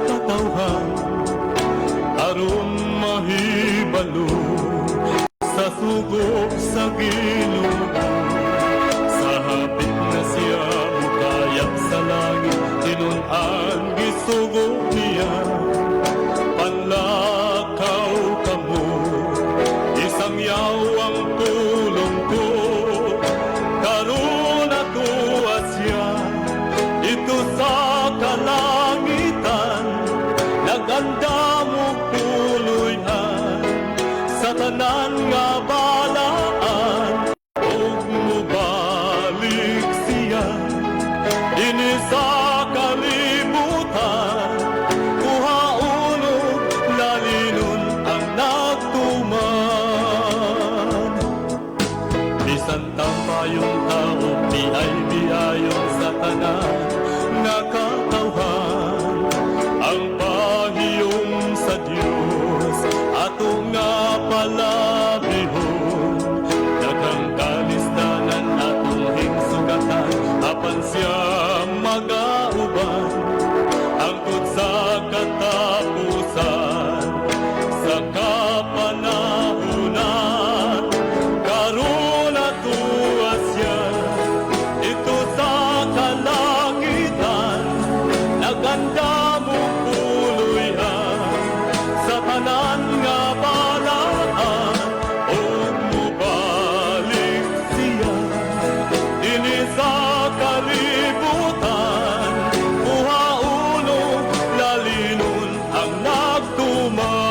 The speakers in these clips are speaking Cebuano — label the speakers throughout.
Speaker 1: katawhan aron mahibalo sa sugo sa Ginoo. Sa hapit na siya mukayab sa langit, tinun-an gisugo niya. Panlakaw kamo, isang yaw ang pulong ko. Karon natuwa siya dito sa kalangitan, naganda mo puloy-an sa tanan nga balaan, ug mubalik siya dinhi sa kalibutan, kuhaon ug lalinon ang nagtuman. Bisan tampayong tao, biay biayon sa tanan nga katawhan, ang pahiyom sa Dios ato nga palabihon. Daghang kalisdanan atong hingsugatan, apan siya magauban hangtod sa katapusan sa kapanahunan. Karon natuwa siya dito sa kalangitan, naganda mo puloy-an sa tanan nga balaan, ug mubalik siya dinhi sa kalibutan, kuhaon ug lalinon ang nagtuman.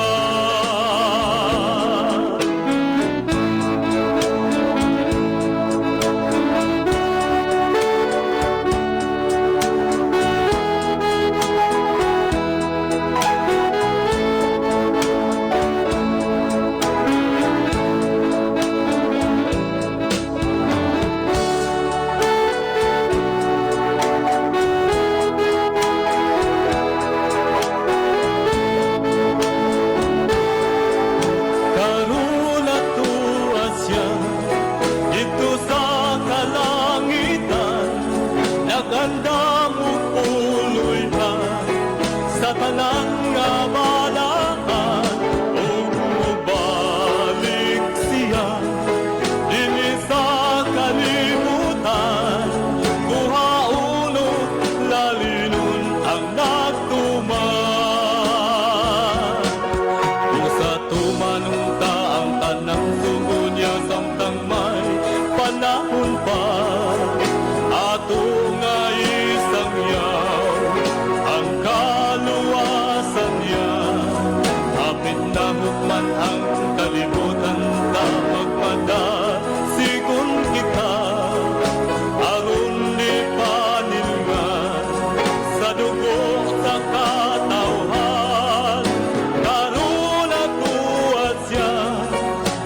Speaker 1: Karon natuwa siya dito sa kalangitan, naganda mo puloy-an sa tanan nga balaan, ug mubalik siya dinhi sa kalibutan, kuhaon ug lalinon ang nagtuman. Kung sa tumanong ta ang tanang sugo niya samtang may panahon pa, ato nga isang yaw ang kaluwasan niya. Hapit na hukman ang kalibutan, ta magmada sigon kita, aron di panilngan sa dugo sa katawhan. Karon natuwa siya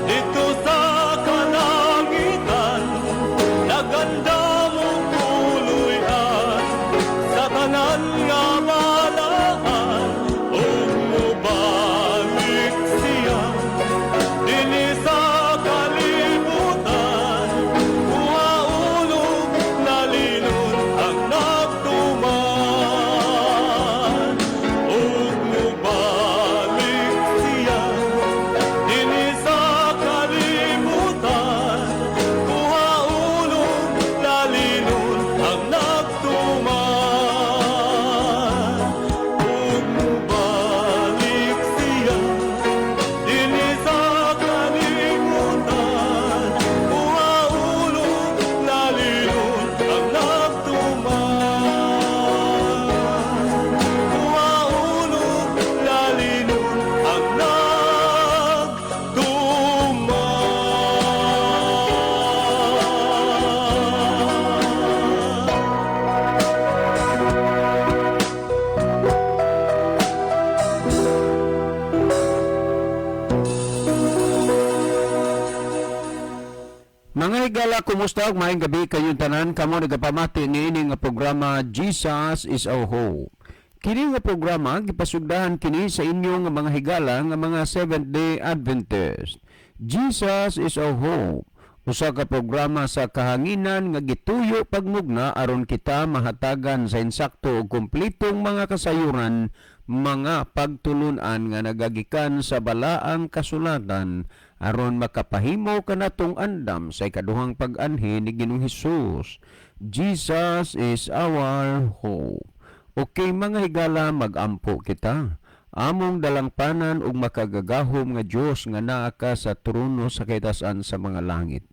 Speaker 1: dito sa kalangitan, naganda mo puloy-an sa tanan nga balaan, ug mubalik siya dinhi sa kalibutan, kuhaon ug lalinon ang nagtuman. Ug mubalik siya dinhi sa kalibutan, kuhaon ug lalinon ang nagtuman. Ug mubalik siya dinhi sa kalibutan, kuhaon ug lalinon ang nagtuman. Kuhaon ug lalinon ang nagtuman.
Speaker 2: Mga higala, kumusta ug maayong gabi kayong tanan kamo nagapamati niini nga programa Jesus is Our Hope. Kini nga programa gipasugdahan kini sa inyong nga mga higala nga mga Seventh-day Adventist. Jesus is our hope. Usa ka programa sa kahanginan nga gituyo pagmugna aron kita mahatagan sa insakto ug kumpletong mga kasayuran, mga pagtulunan nga nagagikan sa balaang kasulatan aron makapahimo kanatong andam sa ikaduhang pag-anhi ni Ginoong Hesus. Jesus is our hope. Okay, mga higala, magampo kita. Among dalangpanan ug makagagahom nga Dios nga naa ka sa trono sa kitasan sa mga langit.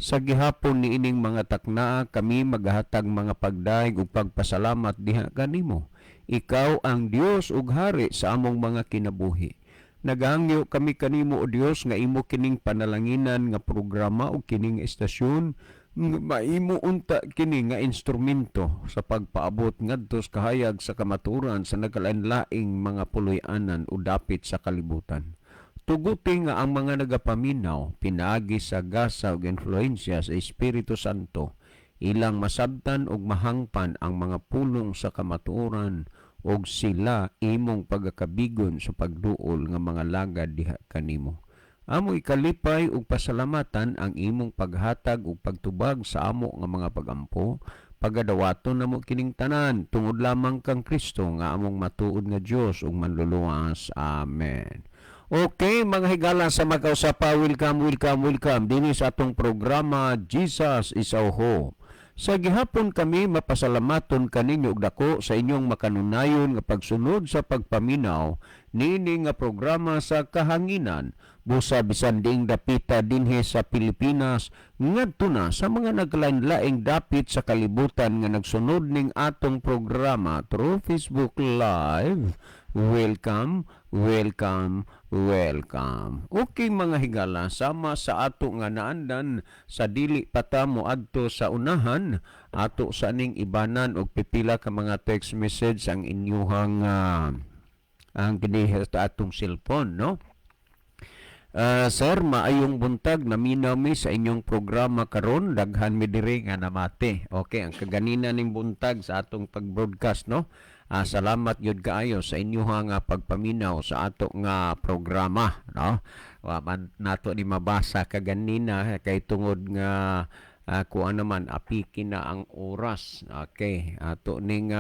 Speaker 2: Sa gihapon niining mga taknaa, kami magahatag mga pagdayeg ug pagpasalamat diha kanimo. Ikaw ang Dios ug Hari sa among mga kinabuhi. Nagahangyo kami kanimo, o Dios, nga imo kining panalanginan nga programa ug kining estasyon nga maimo unta kini nga instrumento sa pagpaabot ngadto sa kahayag sa kamatuoran sa nagkalain-laing mga puloy-anan o dapit sa kalibutan. Tuguti nga ang mga nagapaminaw pinaagi sa gasa ug influensya sa Espiritu Santo, ilang masabtan ug mahangpan ang mga pulong sa kamatuoran ug sila imong pagakabigon sa pagduol nga mga lagad diha kanimo. Amo ikalipay ug pasalamatan ang imong paghatag ug pagtubag sa amo nga mga pagampo. Pagadawaton namo kining tanan tungod lamang kang Kristo nga among matuod nga Dios ug manluluwas. Amen. Okay, mga higala, sa makausapa, welcome, welcome, welcome dinhi sa atong programa Jesus is Our Hope. Sa gihapon kami mapasalamaton kaninyo og dako sa inyong makanunayon nga pagsunod sa pagpaminaw niini nga programa sa kahanginan, busa bisan diing dapita dinhi sa Pilipinas ngadto na sa mga naglain-laing dapit sa kalibutan nga nagsunod ning atong programa through Facebook Live. Welcome, welcome, welcome. Okay, mga higala, sama sa ato nga naandan sa dili pa ta moadto sa unahan, ato sa ning ibanan og pipila ka mga text message ang inyuhang ang kini sa atong cellphone, no? Sir, maayong buntag. Naminaw mi sa inyong programa karon, daghan mi diri nga namati. Okay, ang kaganina ning buntag sa atong pag-broadcast, no? Salamat gyud kaayo sa inyong nga pagpaminaw sa ato nga programa, no? Wa man nato ni mabasa kaganina kay tungod nga kuan naman, apiki na ang oras. Okay, ato ning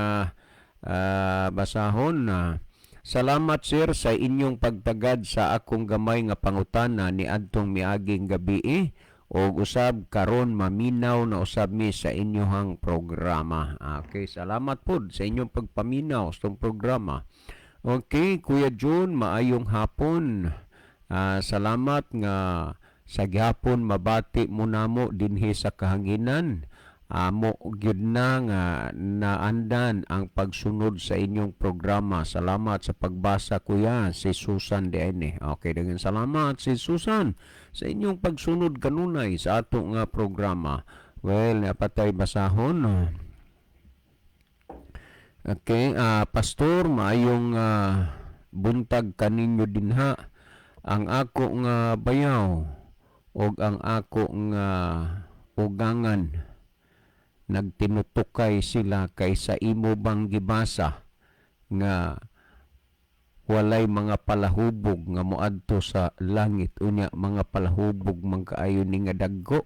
Speaker 2: basahon na. Salamat, sir, sa inyong pagtagad sa akong gamay nga pangutana ni adtong miaging gabi og usab karon maminaw na usab mi sa inyong programa. Okay, salamat pod sa inyong pagpaminaw sa tong programa. Okay, Kuya June, maayong hapon. Salamat nga sa gihapon mabati mo namo dinhi sa kahanginan. Amo gyud na nga naandan ang pagsunod sa inyong programa. Salamat sa pagbasa, kuya, si Susan diay. Okay, daghang salamat si Susan sa inyong pagsunod kanunay sa ato nga programa. Well, napatay basahon. Okay, pastor, maayong buntag kaninyo dinha. Ang ako nga bayaw og ang ako nga ugangan nagtinutukay sila kay sa imo bang gibasa nga walay mga palahubog nga moadto sa langit, unya mga palahubog man kaayo ni nga dagko,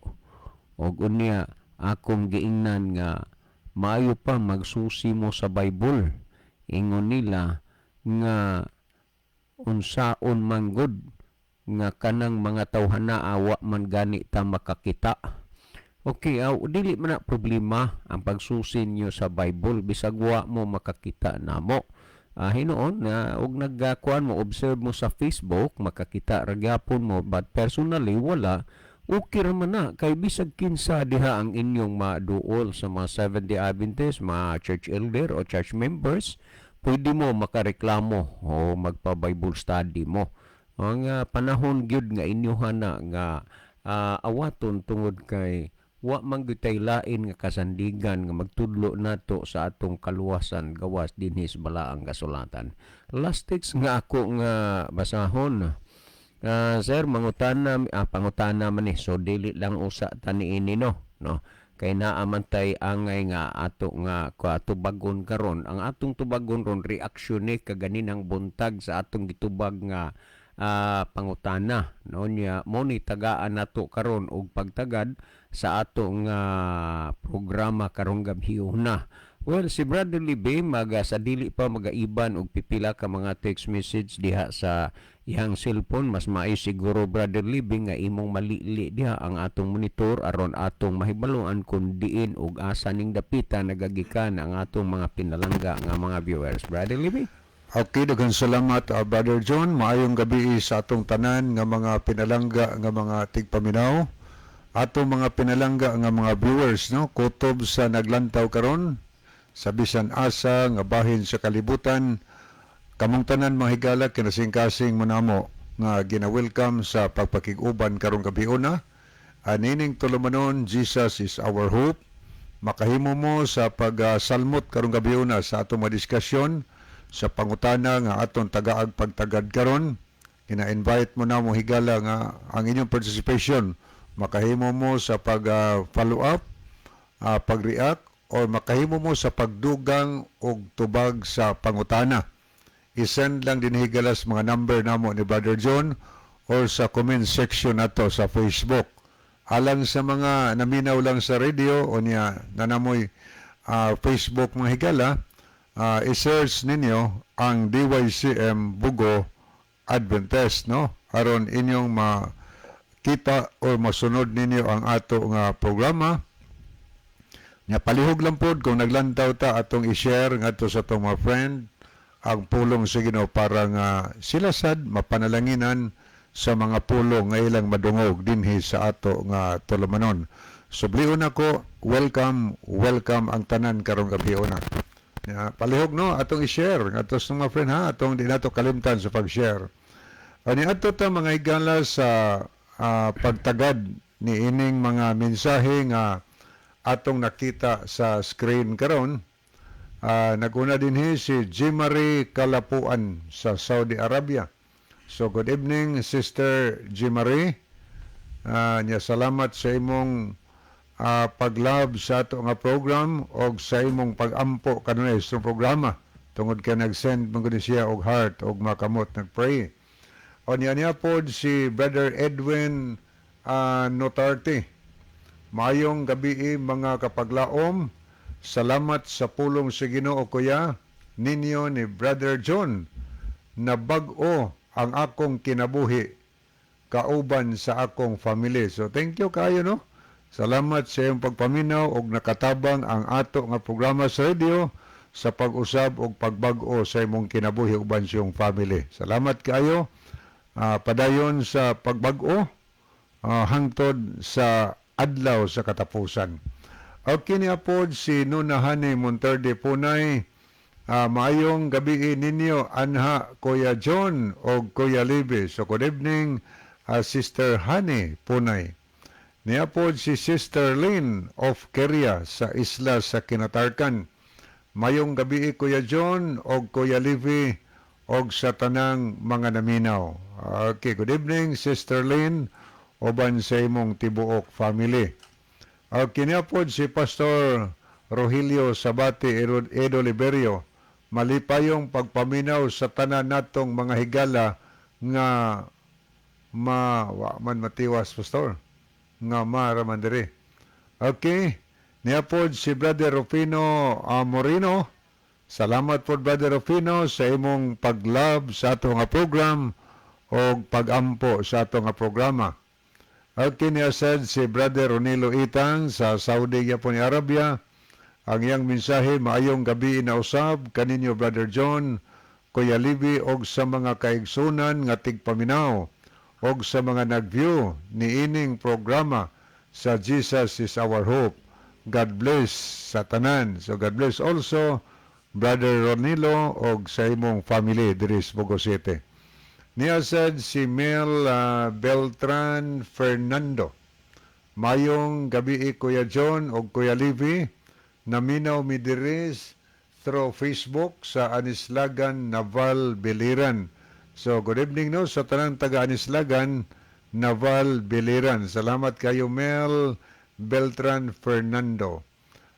Speaker 2: og unya akong giingnan nga maayo pa magsusi mo sa Bible. Ingon nila nga unsaon man gud nga kanang mga tawhana awa man gani ta makakita. Okay, aw dili man na problema ang pagsusi niyo sa Bible bisag wa mo makakita namo. Hinuon na og nagkuan mo, observe mo sa Facebook, makakita ra gyapon mo, but personally wala, okay ra man na kay bisag kinsa diha ang inyong maduol sa mga Seventh-day Adventist, mga church elder o church members, pwede mo makareklamo o magpa-Bible study mo. Ang panahon gyud nga inyuhan na nga awaton tungod kay wa man gyud tay lain nga kasandigan nga magtudlo nato sa atong kaluwasan gawas dinhi sa balaang kasulatan. Last text nga ako nga basahon. Sir, mangutana, pangutana man ni, so dili lang usa ta niini, no? Kay naa man tay angay nga ato nga tubagon karon. Ang atong tubagon ron, reaksyon ni kaganinang buntag sa atong gitubag nga pangutana, no? Nya mo ni tagaan nato karon og pagtagad sa ato nga programa karong gabhiona. Well, si Brother Libe maga sa dili pa magaiban og pipila ka mga text message diha sa iyang cellphone. Mas maayo siguro, Brother Libe, nga imong malili diha ang atong monitor aron atong mahibaluan kung diin ug asa ning dapita nagagikan ang atong mga pinalangga nga mga viewers. Brother Libe.
Speaker 3: Okay, daghang salamat, Brother John. Maayong gabi sa atong tanan nga mga pinalangga nga mga tigpaminaw. Atong mga pinalangga nga mga viewers, no, kutob sa naglantaw karon sa bisan asa nga bahin sa kalibutan. Kamong tanan, mga higala, kinasingkasing mo namo nga gina-welcome sa pagpakig-uban karong gabiuna. Anining tulumanon, Jesus is Our Hope. Makahimo mo sa pagsalmot karong gabiuna sa atong mga diskusyon sa pangutana nga atong tagaag pagtagad karon. Gina-invite mo na mo, higala, nga ang inyong participation, makahimo mo sa pag follow up, pag-react or makahimo mo sa pagdugang og tubag sa pangutana. I-send lang din, higala, sa mga number namo ni Brother John or sa comment section nato sa Facebook. Alang sa mga naminaw lang sa radio o niya nanamoy Facebook, mga higala, i-search ninyo ang DYCM Bogo Adventist, no, aron inyong makita or masunod ninyo ang ato nga programa. Nya palihog lang pod kung naglantaw ta, atong i-share ngadto sa atong mga friend ang pulong sa Ginoo para nga sila sad mapanalanginan sa mga pulong nga ilang madungog dinhi sa ato nga tulumanon. Sublion ako, welcome, welcome ang tanan karong gabiuna. Ya, palihog, no, atong i-share ngadto sa mga friend ha, atong di nato kalimtan sa pag-share. Ani adto ta, mga higala, sa pagtagad ni ining mga mensahe nga atong nakita sa screen karon. Naguna dinhi si Jimari Kalapuan sa Saudi Arabia. So good evening, Sister Jimari. Nya salamat sa imong pag-love sa ato nga program og sa imong pag-ampo kanunay sa programa tungod kay nag-send man gud siya og heart og makamot nag-pray. O niya niya pod si Brother Edwin Notarte. Maayong gabi, mga kapaglaom. Salamat sa pulong sa Ginoo, kuya ninyo ni Brother John. Nabag-o ang akong kinabuhi kauban sa akong family. So thank you kayo, no. Salamat sa iyong pagpaminaw og nakatabang ang ato nga programa sa radio sa pag-usab og pagbag-o sa imong kinabuhi uban sa iyong family. Salamat kayo. Padayon sa pagbag-o hangtod sa adlaw sa katapusan. Okay, niya pod si Nunahani Monterde Punay. Maayong gabi ninyo anha, Kuya John o Kuya Libby. So good evening, Sister Honey Punay. Niya pod si Sister Lynn of Keria sa isla sa Kinatarkan. Mayong gabi, Kuya John o Kuya Livy og sa tanang mga naminaw. Okay, good evening, Sister Lynn, uban sa imong tibuok family. Okay, niya pod si Pastor Rogelio Sabati Edo Liberio. Malipayong pagpaminaw sa tanan natong mga higala nga ma wa man matiwas, Pastor, nga maraman diri. Okay. Niya pod si Brother Rufino Moreno. Salamat po, Brother Rufino, sa imong pag-love sa ato nga program o pag-ampo sa ato nga programa. Okay, niya sad si Brother Ronilo Itang sa Saudi gyapon ni Arabia. Ang iyang mensahe, maayong gabi na usab kaninyo, Brother John, Kuya Libby og sa mga kaigsunan nga tigpaminaw og sa mga nag-view niining programa sa Jesus is Our Hope. God bless sa tanan. So God bless also, Brother Ronilo, og sa imong family diri sa Bogo City. Niya sad si Mel Beltran Fernando. Mayong gabi, Kuya John og Kuya Livy. Naminaw mi diri through Facebook sa Anislagan Naval Biliran. So good evening, no, sa tanang taga Anislagan Naval Biliran. Salamat kayo, Mel Beltran Fernando.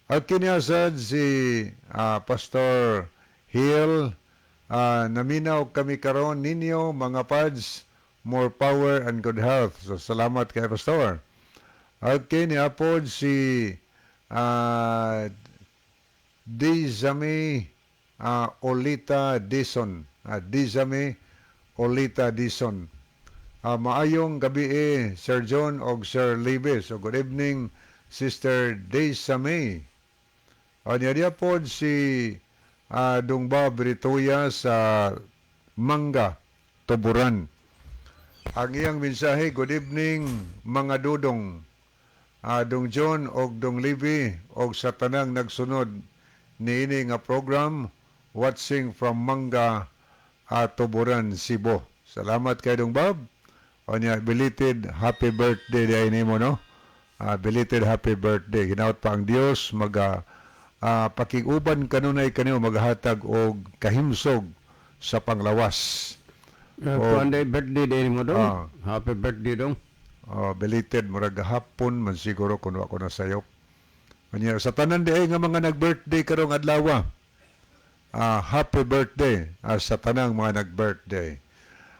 Speaker 3: At kiniasad si Pastor Hill, naminaw kami karon ninyo, mga pads. More power and good health. So salamat kay Pastor. Okay, niapod si Dizami Olita Dison. Dizami Olita Dison. Maayong gabi eh, Sir John og Sir Libby. So good evening, Sister Dizami. Niya pod si Dungba Britoya sa Manga, Tuburan. Ang iyang mensahe, "Good evening, mga dudong. Dong John og Dong Libby og sa tanang nagsunod niini nga program, watching from Manga, Tuburan, Cebu." Salamat kay Dong Bob. O niya, belated happy birthday diay nimo, no? Belated happy birthday. Hinaot pa ang Dios maga pakig-uban kanunay kanimo, maghatag og kahimsog sa panglawas.
Speaker 2: Oh, birthday din mo dong.
Speaker 3: Ah.
Speaker 2: Happy birthday dong.
Speaker 3: Oh, belated, murag hapon man siguro kun wa ko nasayop. Kanya sa tanan diay nga mga nag-birthday karong adlaw. Happy birthday sa tanang mga nag-birthday.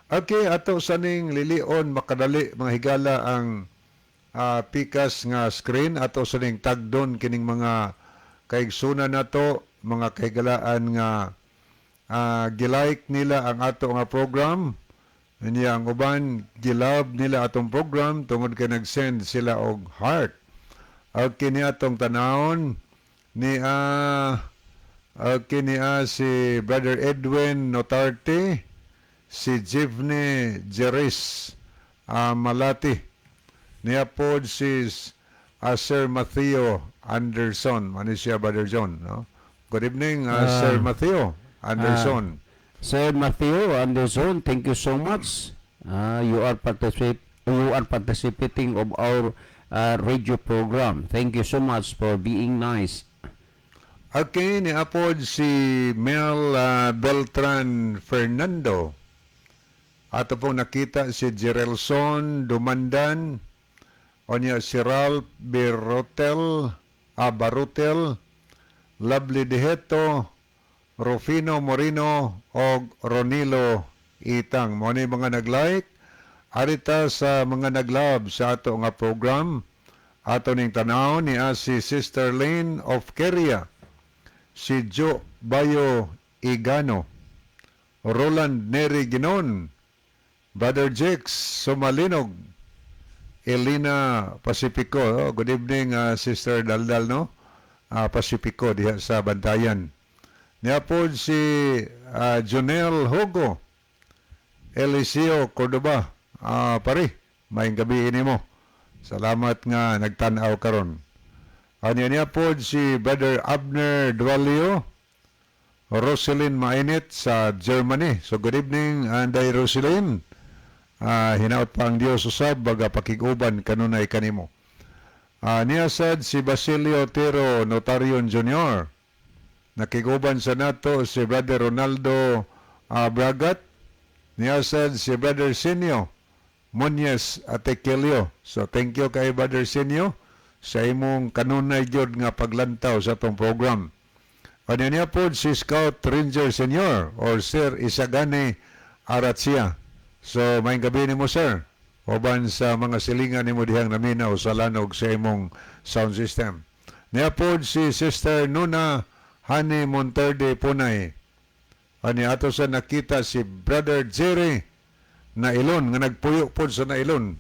Speaker 3: Okay, ato sa ning lilion makadali, mga higala, ang pikas nga screen, ato sa ning tagdon kining mga kaigsunan nato, mga kahigalaan nga gilike nila ang ato nga program. Niya ang uban gilove nila atong program tungod kay nag-send sila og heart. Okay, ni atong tanawon ni okay, ni si Brother Edwin Notarte, si Jivne Jeris Malati. Niya pod si Sir Matthew Anderson. Mani siya, Brother John, no? Good evening, Sir Matthew Anderson.
Speaker 2: Sir Matthew Anderson, thank you so much. You are participating of our radio program. Thank you so much for being nice.
Speaker 3: Okay, ni apod si Mel Beltran Fernando. Ato pong nakita si Gerelson Dumandan, o niya si Ralph Birotel, Barutel, Lovely Diheto, Rufino Morino, og Ronilo Itang. Mo ni mga nag-like. Arita sa mga nag-love sa ato nga program. Ato ning tanaw ni si Sister Lane of Keria, si Joe Bayo Igano, Roland Neri Ginon, Brother Jakes Sumalinog, Elena Pacifico. Oh, good evening, Sister Daldal, no? Pacifico, diha sa Bantayan. Niya po si Jonel Hugo, Eliseo Cordoba. Pare, maayong gabi nimo. Salamat nga nagtanaw karon. Anya niya po si Brother Abner Dualio, Roselyn Mainit sa Germany. So good evening, Anday Roselyn. Hinaot pa ang Dios usab baga pakig-uban kanunay kanimo. Niya sad si Basilio Tero Notarion Jr. Nakiguban sa nato si Brother Ronaldo Bragat. Niya sad si Brother Sinyo Munyes Atekelio. So thank you kay Brother Sinyo sa imong kanunay gyud nga paglantaw sa atong program. Ano niya po si Scout Ranger Senior or Sir Isagani Aratsia. So, maayong gabi nimo, sir. Uban sa mga silingan nimo dihang naminaw sa lanog sa imong sound system. Niya po si Sister Nuna Hani Monterde Punay. Ani ato sa nakita si Brother Jerry Nailon nga nagpuyo po sa Nailon,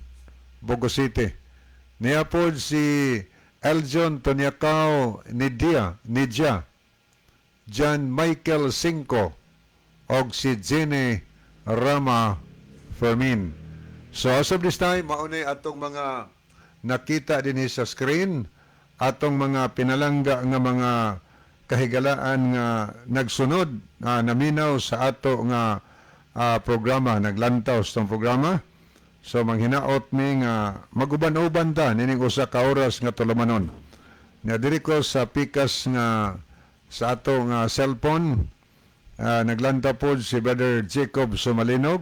Speaker 3: Bogo City. Niya po si Eljon Tonyakaw Nidia, Nidja, John Michael Cinco, og si Jenny Rama Fermin. So as of this time, maunay atong mga nakita din sa screen, atong mga pinalangga nga mga kahigalaan nga nagsunod, naminaw sa ato nga programa, naglantaw sa itong programa. So manghinaot mi nga maguban-uban ta nining usa ka oras nga tulumanon. Nga diri ko sa pikas nga sa ato nga cellphone, naglanta po si Brother Jacob Sumalinog,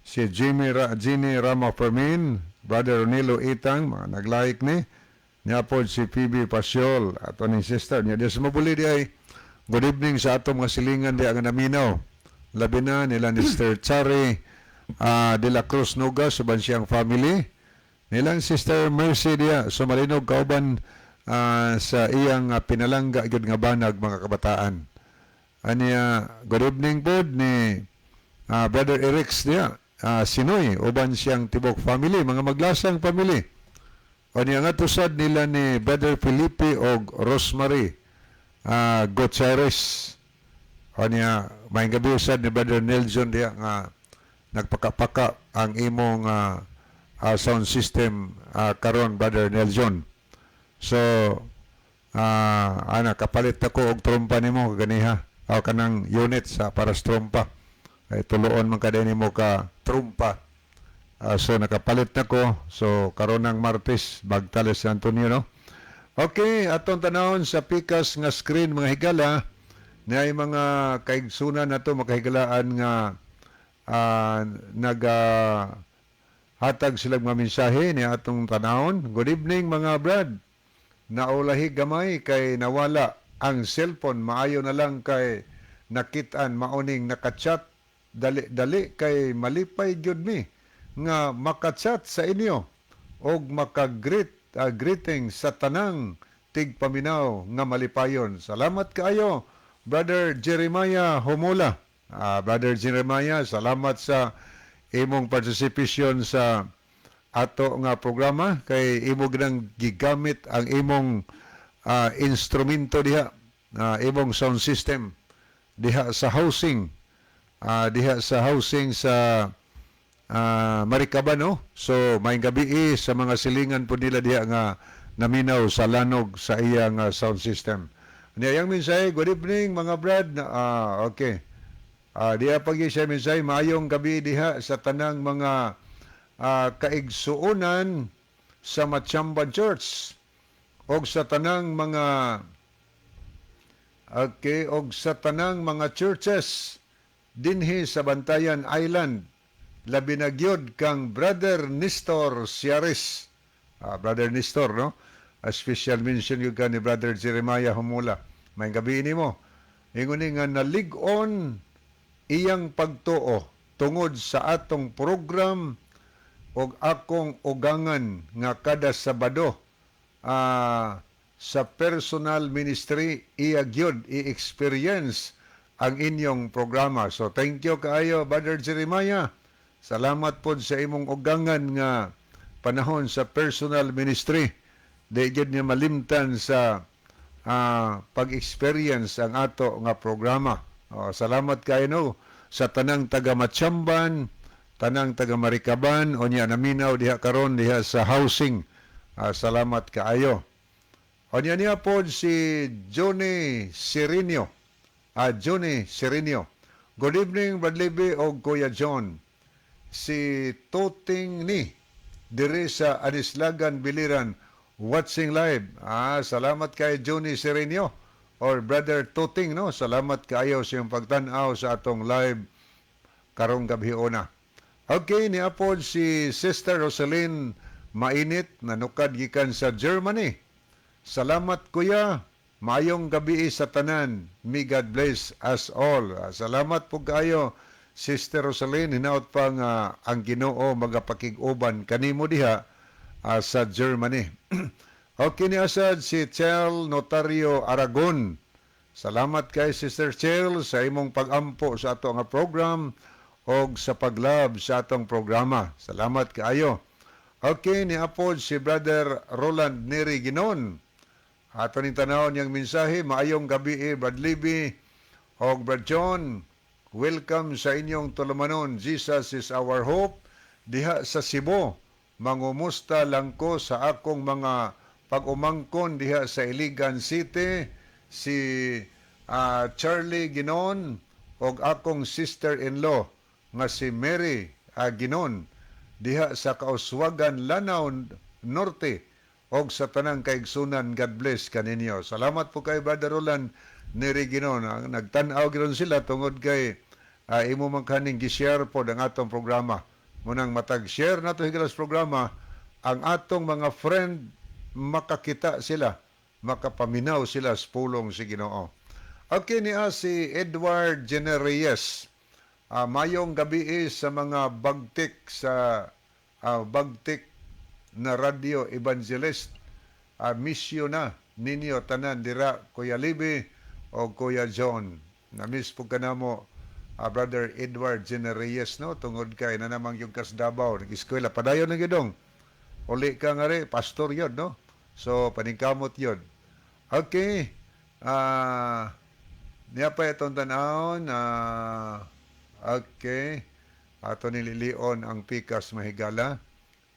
Speaker 3: si Jimmy Rama Fermin, Brother Ronilo Itang, mga nag-like ni. Niya po si PB Pasiol, ato ni sister. Niya di sa mabuli di ay, good evening sa ato mga silingan di ang naminaw. Labi na nila ni Sister Chari. De La Cruz Nuga uban siyang family. Nilang Sister Mercy diya sa Malinog kauban sa iyang pinalangga gyud nga banag, mga kabataan. Aniya, good evening pod ni Brother Eric diya Sinoy uban siyang tibok family, mga maglasang family. Aniya nga tusad nila ni Brother Felipe og Rosemary Gutierrez. Aniya, maayong gabi usad ni Brother Nelson diya nga nagpakapaka ang imong sound system karon, Brother Nelson. So ana, kapalit ako og trompa nimo kaganiha o kanang unit sa para sa trompa. Ay tuluon man ka nimo ka trompa. So nakapalit na ko. So karon ng Martes Bagtales San Antonio, no. Okay, atong tanawon sa pikas nga screen, mga higala, na ay mga kaigsunan nato, makahigalaan nga naga hatag sila mga mensahe ni atong tanawon. "Good evening, mga brad. Naulahi gamay kay nawala ang cellphone. Maayo na lang kay nakitaan mauning nakachat dali-dali kay malipay gyud mi nga makachat sa inyo og makagreet greeting sa tanang tigpaminaw nga malipayon. Salamat kaayo, Brother Jeremiah Homola." Brother Jeremiah, salamat sa imong participation sa ato nga programa kay imo ginang gigamit ang imong instrumento diha, imong sound system diha sa housing sa Maricaban, no. So maayong gabi sa mga silingan po nila diha nga naminaw sa lanog sa iyang sound system. Niya yang mensahe, "Good evening, mga brad." Okay. Diha pag siya mensahe, "Maayong gabi diha sa tanang mga kaigsuonan sa Machamba Church og sa tanang mga, okay, og sa tanang mga churches dinhi sa Bantayan Island, labi na gyud kang Brother Nestor Siares." Brother Nestor, no? A special mention gyud ka ni Brother Jeremiah Humula. Maayong gabi nimo. Ingon ni nga nalig-on iyang pagtuo tungod sa atong program og akong ugangan nga kada Sabado sa personal ministry iya gyud i-experience ang inyong programa. So thank you kaayo, Brother Jeremiah. Salamat pod sa imong ugangan nga panahon sa personal ministry. Di gyud niya malimtan sa pag-experience ang ato nga programa. Oh, salamat kayo, no, sa tanang taga Matsamban, tanang taga Marikaban, o niya naminaw diha karon diha sa housing. Salamat kaayo. O niya niya pod si Johnny Sirinio. Johnny Sirinio. "Good evening, Brad Libby o Kuya John. Si Toting ni diri sa Anislagan, Biliran, watching live." Salamat kay Johnny Sirinio or Brother Toting, no. Salamat kaayo sa iyong pagtan-aw sa atong live karong gabi una. Okay, ni apod si Sister Rosaline Mainit, nanukad gikan sa Germany. "Salamat, kuya. Maayong gabi sa tanan. May God bless us all." Salamat po kayo, Sister Rosaline. Hinaot pa nga ang Ginoo magapakig-uban kanimo diha sa Germany. Okay ni asad si Chel Notario Aragon. Salamat kay Sister Chel sa imong pag-ampo sa ato nga program og sa paglove sa atong programa. Salamat kaayo. Okay, ni apod si Brother Roland Neri Ginon. Ato ning tanawon niyang mensahe, "Maayong gabi, Brad Libby og Brad John. Welcome sa inyong tulumanon, Jesus is Our Hope, diha sa Cebu. Mangumusta lang ko sa akong mga pag-umangkon diha sa Iligan City, si Charlie Ginon og akong sister-in-law nga si Mary Ginon diha sa Kauswagan, Lanao Norte og sa tanang kaigsunan. God bless kaninyo." Salamat po kay Brother Roland Neri Ginon. Nagtan-aw giron sila tungod kay imo man kaning gi-share po ang atong programa. Munang matag share nato higalas programa, ang atong mga friend makakita sila, makapaminaw sila sa pulong si Ginoo. Okay niya si Edward Genereyes. Mayong gabi sa mga bagtik sa bagtik na radio evangelist. Miss you na ninyo tanan dira, Kuya Libi o Kuya John. Na-miss po ka namo, Brother Edward Genereyes, no, tungod kay na namang yung kas Davao nag-eskwela padayon ng gidong uli ka nga rin, pastor yun, no? So, paningkamot yun. Okay. Niya pa itong tanawon. Okay. Ato nililion ang pikas, mahigala.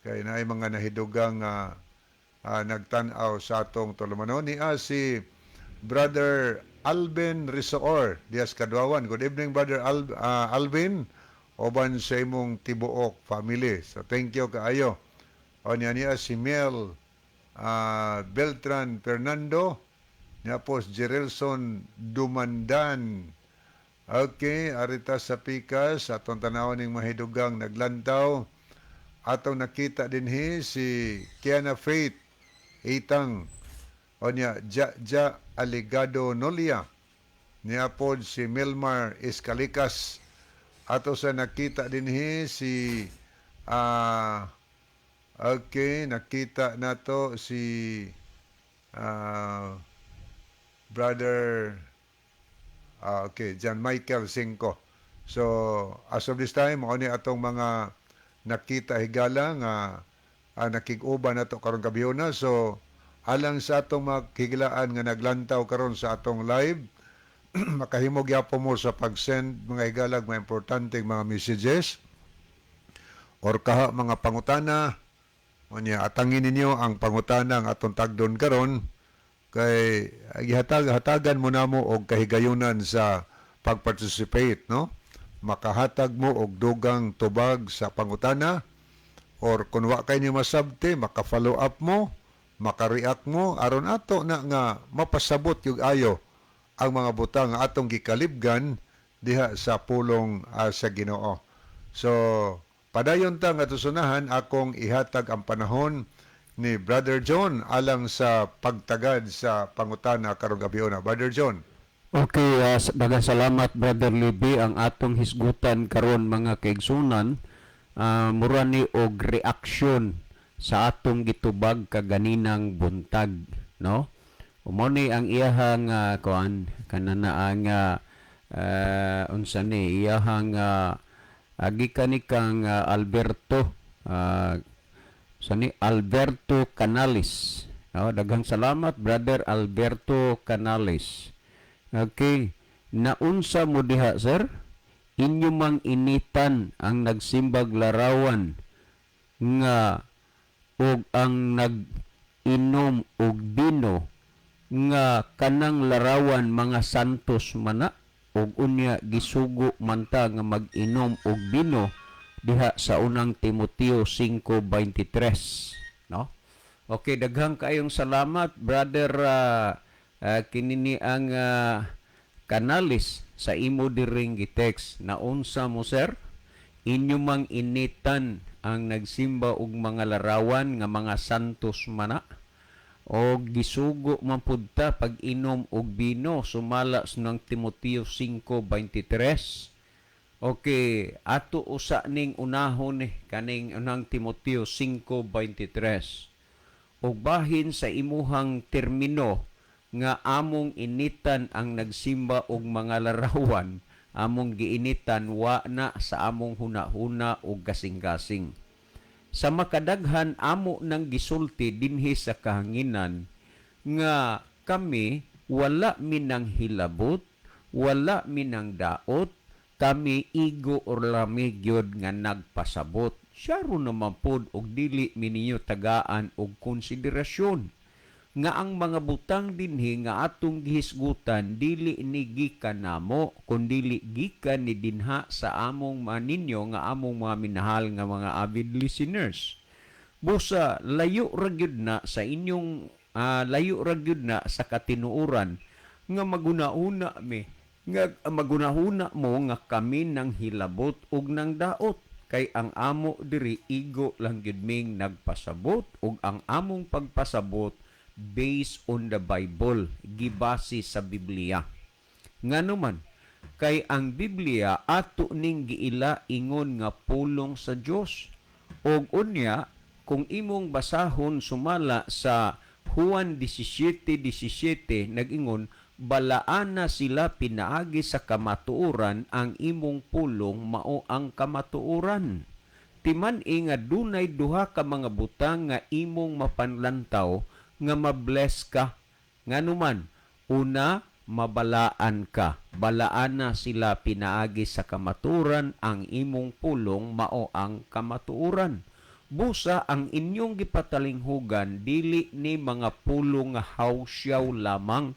Speaker 3: Kay naay mga nahidugang nagtan-aw sa atong tulumanon. Niya si Brother Alvin Risoor, Dias Kadwawan. Good evening, Brother Alvin. Oban sa imong tibuok family. So, thank you kaayo. O niya niya si Mel Beltran Fernando. Niya po si Gerelson Dumandan. Okay, arita sa pikas, atong tanawon ning mahidugang naglantaw. Atong nakita dinhi si Kiana Faith Itang. O niya, Ja Ja Aligado Nolia. Niya po si Milmar Escalikas. Ato sa nakita dinhi si okay, nakita nato si Brother okay, John Michael Cinco. So, as of this time, mao ni atong mga nakita, higala, nga nakig-uban nato karong gabhiona. So, alang sa atong mga higalaan nga naglantaw karon sa atong live, makahimo gyapon mo sa pag-send, mga higalag, mga importanteng mga messages or kaha mga pangutana. Unya atangin ninyo ang pangutana ang atong tagdon karon kay gihatag hatagan mo namo og kahigayunan sa pag-participate, no, makahatag mo og dugang tubag sa pangutana or kung wa kay ni masabti, maka-follow up mo, maka-react mo aron ato na nga mapasabot yung ayo ang mga butang nga atong gikalibgan diha sa pulong sa Ginoo. So padayon ta nga tusunahan, akong ihatag ang panahon ni Brother John alang sa pagtagad sa pangutana karong gabi na. Brother John.
Speaker 2: Okay, daghang salamat, Brother Libby. Ang atong hisgutan karon, mga kaigsunan, mura ni og reaksyon sa atong gitubag kaganinang buntag, no? Mao ni ang iyahang kuan kanana ang unsa ni iyahang gikan ni kang Alberto sa ni Alberto Canales. Oh, daghang salamat, Brother Alberto Canales. Okay. Naunsa mo diha, sir? Inyo mang initan ang nagsimbag larawan nga og ang nag-inom og bino nga kanang larawan mga santos mana og unya gisugo man ta nga mag-inom og bino diha sa Unang Timoteo 5:23, no? Okay, daghang kaayong salamat, Brother kinini ang Canales sa imo diring gitext. Naunsa mo, sir? Inyo mang initan ang nagsimba og mga larawan nga mga santos mana o gisugo man pud ta pag-inom og bino sumala sa ng Timoteo 5:23. Okay, ato usa ning unahon ni kaning Unang Timoteo 5:23. Og bahin sa imuhang termino nga among initan ang nagsimba og mga larawan, among giinitan, wa na sa among huna-huna og kasing-kasing. Sa makadaghan amo nang gisulti dinhi sa kahanginan nga kami wala minang hilabot, wala minang daot, kami igo or lami gyud nga nagpasabot. Syaro naman pod og dili mi ninyo tagaan og konsiderasyon nga ang mga butang dinhi nga atong gihisgutan dili ni gikan namo kundili gikan ni dinha sa among maninyo nga among mga minahal nga mga avid listeners. Busa layo ra gyud na sa inyong layo ra gyud na sa katinuoran nga maguna-una mi nga magunahuna mo nga kami nang hilabot ug nang daot, kay ang amo diri igo lang gyud ming nagpasabot ug ang among pagpasabot based on the Bible, gibase sa Biblia. Ngano man Kay ang Biblia ato ning giila ingon nga pulong sa Dios. Og unya, kung imong basahon sumala sa Juan 17:17, nag-ingon, "Balaana sila pinaagi sa kamatuoran, ang imong pulong mao ang kamatuoran." Timan-i nga dunay duha ka mga butang nga imong mapanlantaw nga mabless ka. Nganuman, una, mabalaan ka. Balaana sila pinaagi sa kamatuoran, ang imong pulong mao ang kamatuoran. Busa ang inyong gipatalinghugan dili ni mga pulong nga hawsyaw lamang,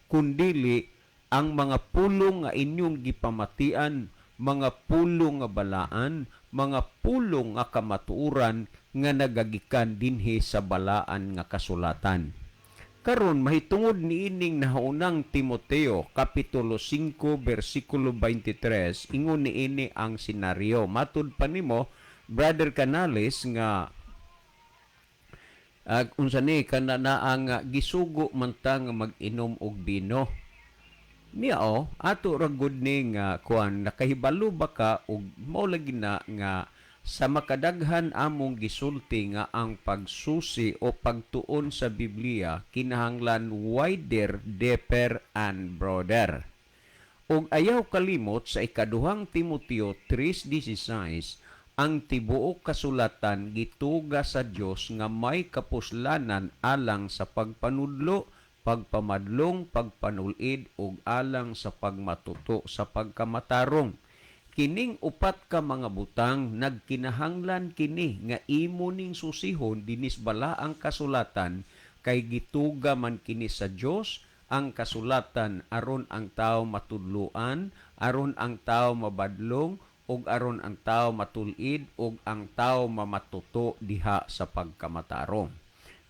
Speaker 2: kundili ang mga pulong nga inyong gipamatian, mga pulong nga balaan, mga pulong nga kamatuoran nga nagagikan dinhi sa balaan nga kasulatan. Karon, mahitungod niining nahaunang Timoteo kapitulo 5 bersikulo 23, ingon niini ang senaryo. Matud pa nimo, Brother Canales, nga unsa ni kana na ang gisugo man ta nga mag-inom og bino. Niya o, ato ra gud ni nga kuan, nakahibalo ba ka og mao lagi na nga sa makadaghan among gisulti nga ang pagsusi o pagtuon sa Biblia kinahanglan wider, deeper and broader? Ug ayaw kalimot sa ikaduhang Timoteo 3:16, ang tibuok kasulatan gituga sa Dios nga may kapuslanan alang sa pagpanudlo, pagpamadlong, pagpanulid ug alang sa pagmatuto sa pagkamatarong. Kining upat ka mga butang, nagkinahanglan kini nga imo ning susihon dinis balaang kasulatan, kay gituga man kini sa Dios ang kasulatan aron ang tao matudloan, aron ang tao mabadlong, ug aron ang tao matulid ug ang tao mamatuto diha sa pagkamatarong.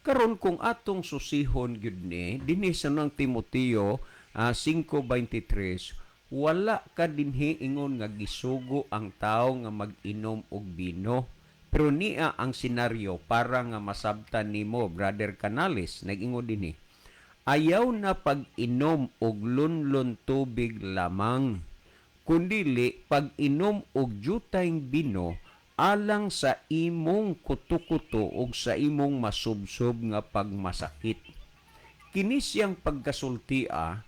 Speaker 2: Karon, kung atong susihon gyud ni dinhi sa nang Timoteo 5:23, wala ka dinhi ingon nga gisugo ang tao nga mag-inom og bino. Pero niya ang senaryo para nga masabtan nimo, Brother Canales, nag-ingon dinhi. Ayaw na pag-inom og lunlon tubig lamang, kundili pag-inom og jutayng bino alang sa imong kuto-kuto ug sa imong masubsob nga pagmasakit. Kini siyang pagkasultia,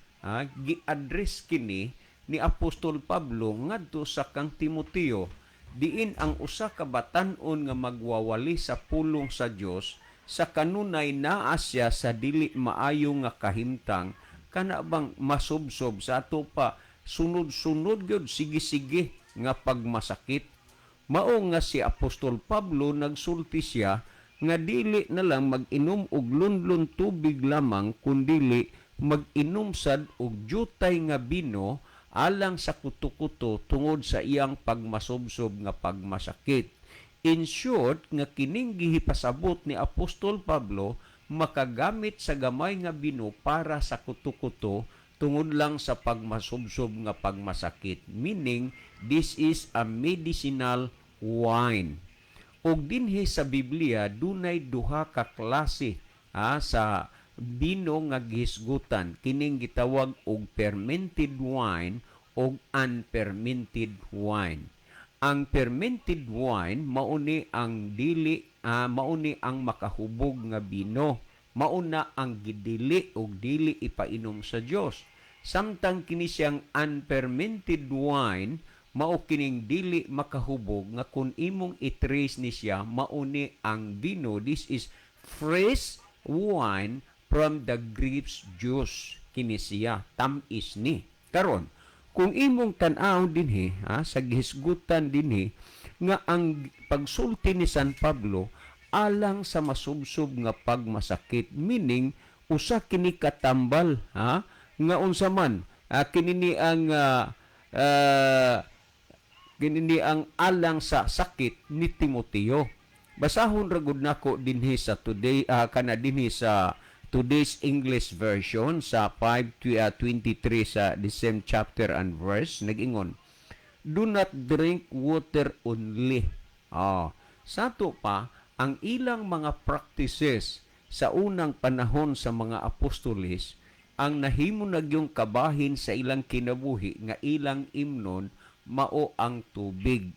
Speaker 2: gi-address kini ni Apostol Pablo ngadto sa kang Timoteo, diin ang usa ka batan-on nga magwawali sa pulong sa Dios sa kanunay naa siya sa dili maayo nga kahimtang, kana bang masubsob sa ato pa, sunod-sunod gyud, sige-sige nga pagmasakit. Mao nga si Apostol Pablo nagsulti siya nga dili na lang mag-inom og lunlun tubig lamang, kundili mag-inom sad og jutay nga bino alang sa kuto-kuto tungod sa iyang pagmasubsob nga pagmasakit. In short, nga kining gihipasabot ni Apostol Pablo, makagamit sa gamay nga bino para sa kuto-kuto tungod lang sa pagmasubsob nga pagmasakit. Meaning, this is a medicinal wine. Og dinhi sa Biblia, dunay duha ka klase sa bino nga gihisgutan, kining gitawag og fermented wine og unfermented wine. Ang fermented wine mauni ang dili mauni ang makahubog nga bino, mauna ang gidili og dili ipainom sa Dios. Samtang kini siyang unfermented wine, mao kining dili makahubog nga kun imong i-trace ni siya, mauni ang bino. This is fresh wine from the grapes juice kini siya, tam-is ni. Karon, kung imong tan-aw dinhi sa gihisgutan dinhi nga ang pagsulti ni San Pablo alang sa masubsob nga pagmasakit, meaning usa kini katambal ha nga unsa man kini ni ang kini ni ang alang sa sakit ni Timoteo. Basahon ra gud nako dinhi sa today kana dinhi sa Today's English Version sa 5:23 sa the same chapter and verse. Nag-ingon, "Do not drink water only." Sa ato pa, ang ilang mga practices sa unang panahon sa mga apostoles, Ang nahimo nagyong kabahin sa ilang kinabuhi nga ilang imnon mao ang tubig.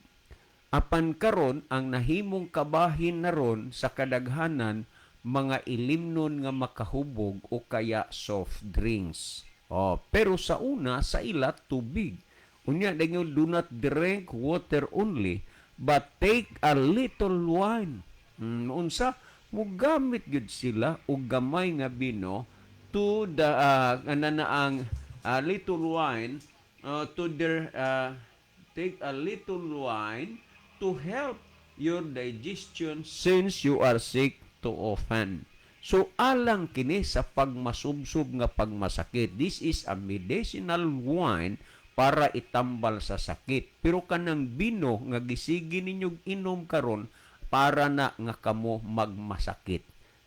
Speaker 2: Apan karon, ang nahimong kabahin naron sa kadaghanan, mga ilimnon nga makahubog o kaya soft drinks. Oh, pero sa una sa ila, tubig. Unya dayon, "Do not drink water only, but take a little wine." Unsa mugamit gyud sila og gamay nga bino to the ana na ang little wine to their take a little wine to help your digestion, since you are sick too often. So alang kini sa pagmasubsob nga pagmasakit. This is a medicinal wine para itambal sa sakit. Pero kanang bino nga gisigi ninyo inom karon, para na nga kamo magmasakit.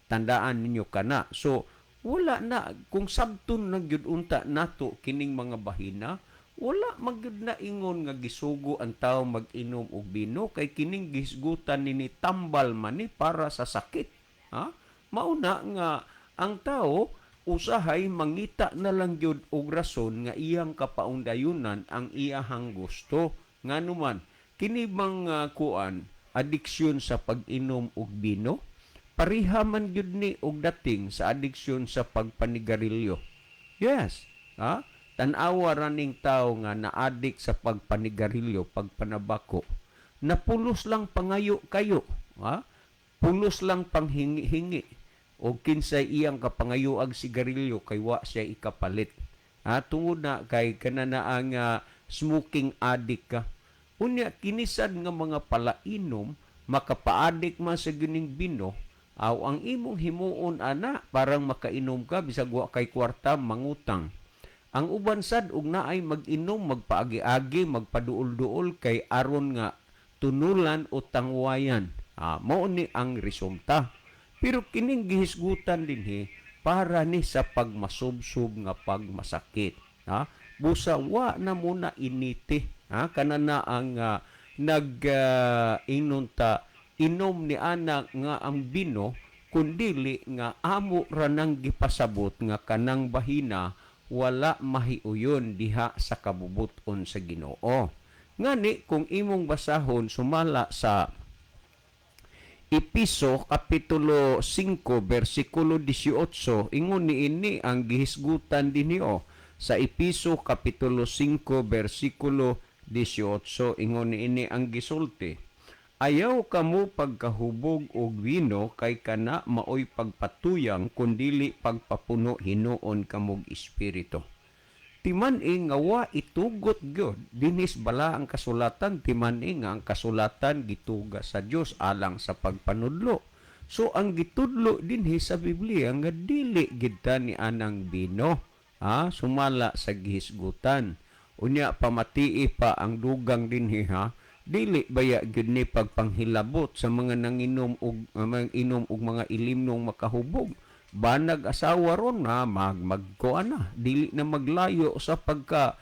Speaker 2: Tandaan ninyo kana. So wala na kung sabton na gyud unta nato kining mga bahina, wala magyud na ingon nga gisugo ang tao mag-inom og bino kay kining gihisgutan nini tambal man ni para sa sakit. Ha? Mauna nga ang tao usahay mangita na lang gyud og rason nga iyang kapaundayunan ang iyahang gusto. Nganuman kini bang kuan, adiksyon sa pag-inom og bino, pareha man gyud ni og dating sa adiksyon sa pagpanigarilyo. Yes. Ha? Tan-awa ra ning tao nga na-addict sa pagpanigarilyo, pagpanabako. Napulos lang pangayo kayo. Ha? Pulos lang panghingi-hingi. O kinsay iyang kapangayo ag sigarilyo kay wa siya ikapalit. Ha? Tungod na kay kana na ang smoking addict ka. Unya kinisad nga mga palainom, makapaadik man sa gining bino, aw ang imong himuon ana parang makainom ka bisag wa kay kwarta, mangutang. Ang uban sad og naay mag-inom, magpaagi-agi, magpaduol-duol kay aron nga tunulan o tangwayan. Ah, mao ni ang resulta. Pero kining gihisgutan dinhi, para ni sa pagmasubsob nga pagmasakit. Ha? Busa wa na muna initi. Ha? Kana na ang nag ingnon ta inom ni ana nga ang bino, kundili nga amo ra nang gipasabot nga kanang bahina wala mahiuyon diha sa kabubuton sa Ginoo. Ngani kung imong basahon sumala sa Episo kapitulo 5 bersikulo 18, ingon niini ang gihisgutan dinhi sa Episo kapitulo 5 bersikulo 18, ingon niini ang gisulti: "Ayaw kamo pagkahubog og bino kay kana maoy pagpatuyang, kundili pagpapuno hinuon kamog espiritu." Timan-i nga wa itugot gyud dinis bala ang kasulatan, timan-i nga ang kasulatan gituga sa Dios alang sa pagpanudlo. So ang gitudlo dinhi sa Biblia nga dili gid ta ni anang bino, ha, sumala sa gihisgutan. Unya pamatii pa ang dugang dinhi, ha. Dili baya gyud ni pagpanghilabot sa mga nanginom og mga inom og mga ilimnong makahubog? Banag asawa ron na mag magkuan na, dili na maglayo sa pagka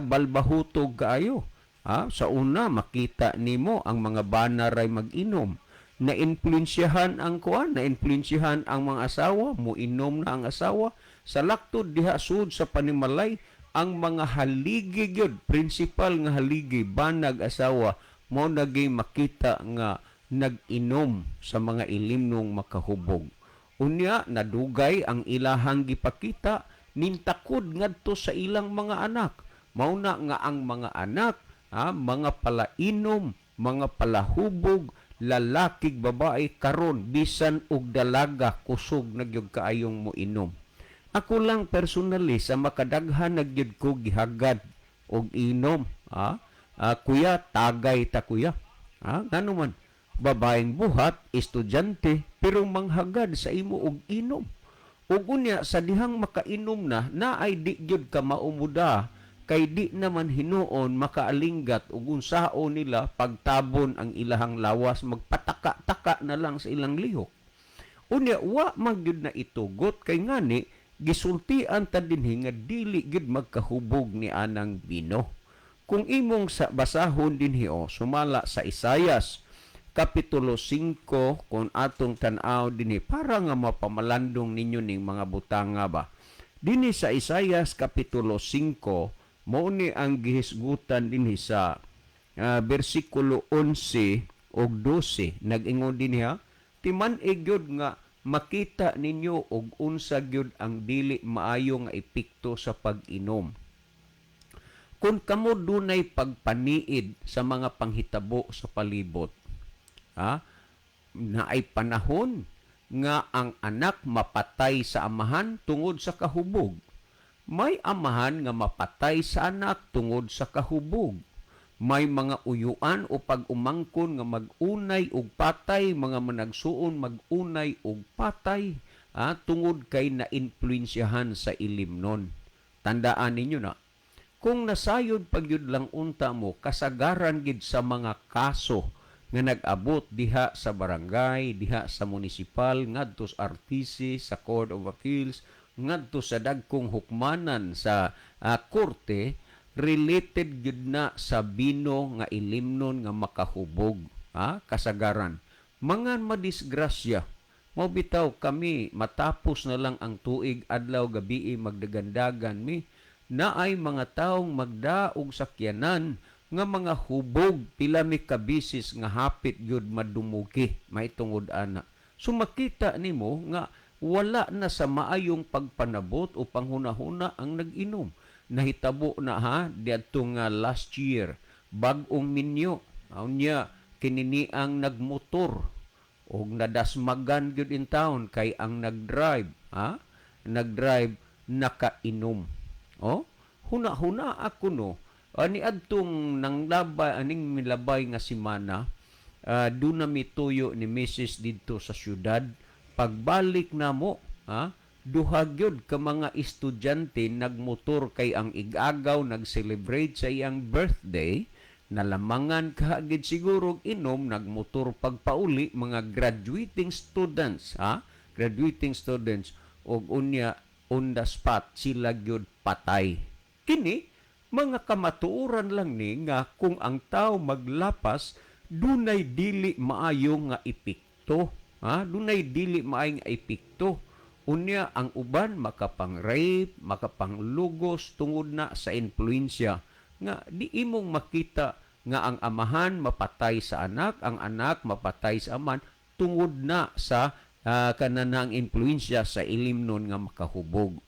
Speaker 2: balbahutog kaayo, ha. Sa una makita nimo ang mga bana ray mag-inom, na influensyahan ang kuan, na influensyahan ang mga asawa, mo inom na ang asawa. Sa laktod diha sud sa panimalay, ang mga haligi gyud, principal nga haligi, banag asawa, mo naging makita nga nag-inom sa mga ilimnong makahubog. Unya nadugay ang ilahang gipakita, nintakod ngadto sa ilang mga anak. Mao na nga ang mga anak, ha, mga palainom, mga palahubog, lalaki, babae karon, bisan og dalaga, kusog na gyud kaayong mo inom. Ako lang personally, sa makadaghan na gyud ko gihagad og inom, ha. Ah, kuya, tagay ta, kuya, ha. Ngano man babaeng buhat, estudyante, pero manghagad sa imo og inom. Ug unya sa dihang makainom na, naay di gyud ka maumuda kay di naman hinuon makaalinggat ug unsaon nila pagtabon ang ilahang lawas, magpataka-taka na lang sa ilang lihok. Unya wa man gyud na itugot kay ngani gisultian ta dinhi nga dili gyud magkahubog ni anang bino. Kung imong sa basahon dinhi o sumala sa Isayas kapitulo 5, kung atong tan-aw dinhi para nga mapamalandong ninyo ning mga butanga ba. Dinhi sa Isayas Kapitulo 5, mao ni ang gihisgutan dinhi sa bersikulo 11 ug 12. Nag-ingon dinhi ha, timan-ig gyud nga makita ninyo og unsa gyud ang dili maayo nga epekto sa pag-inom. Kung kamo dunay pagpaniid sa mga panghitabo sa palibot, ha, naay panahon nga ang anak mapatay sa amahan tungod sa kahubog. May amahan nga mapatay sa anak tungod sa kahubog. May mga uyuan o pag-umangkon nga mag-unay og patay, mga managsuon mag-unay og patay, ha, tungod kay na-influensyahan sa ilimnon. Tandaan ninyo na, kung nasayod pagyud lang unta mo, kasagaran gid sa mga kaso nga nag-abot diha sa barangay, diha sa munisipal, ngadto sa RTC, sa Court of Appeals, ngadto sa dagkong hukmanan sa korte, related gyud na sa bino nga ilimnon nga makahubog, ha, kasagaran. Mga madisgrasya, mao bitaw kami matapos na lang ang tuig, adlaw gabi magdagandagan mi, naay mga taong magdaog sakyanan nga mga hubog, pila mi kabisis nga hapit gyud madumugi mahitungod ana. So makita nimo nga wala na sa maayong pagpanabot o panghunahuna ang nag-inom. Nahitabo na ha diadto nga last year, bag-ong minyo, unya kinini ang nagmotor og nadasmagan gyud in town kay ang nagdrive, ha, nagdrive nakainom. Oh, huna-huna ako no, ani adtong nang labay aning milabay nga semana, doon na mituyo ni Mrs. didto sa syudad. Pagbalik namo, ha, duha gyud ka mga estudyante nagmotor kay ang igagaw nag-celebrate sa iyang birthday, nalamangan kahagid siguro inom, nagmotor pagpauli, mga graduating students, ha, graduating students, og unya on the spot sila gyud patay. Kini mga kamatuoran lang ni nga kung ang tao maglapas, dunay dili maayo nga epekto, ha, dunay dili maayo nga epekto. Unya ang uban makapang-rape, makapanglugos tungod na sa influensya nga di imong makita nga ang amahan mapatay sa anak, ang anak mapatay sa amahan tungod na sa kananang influensya sa ilimnon nga makahubog.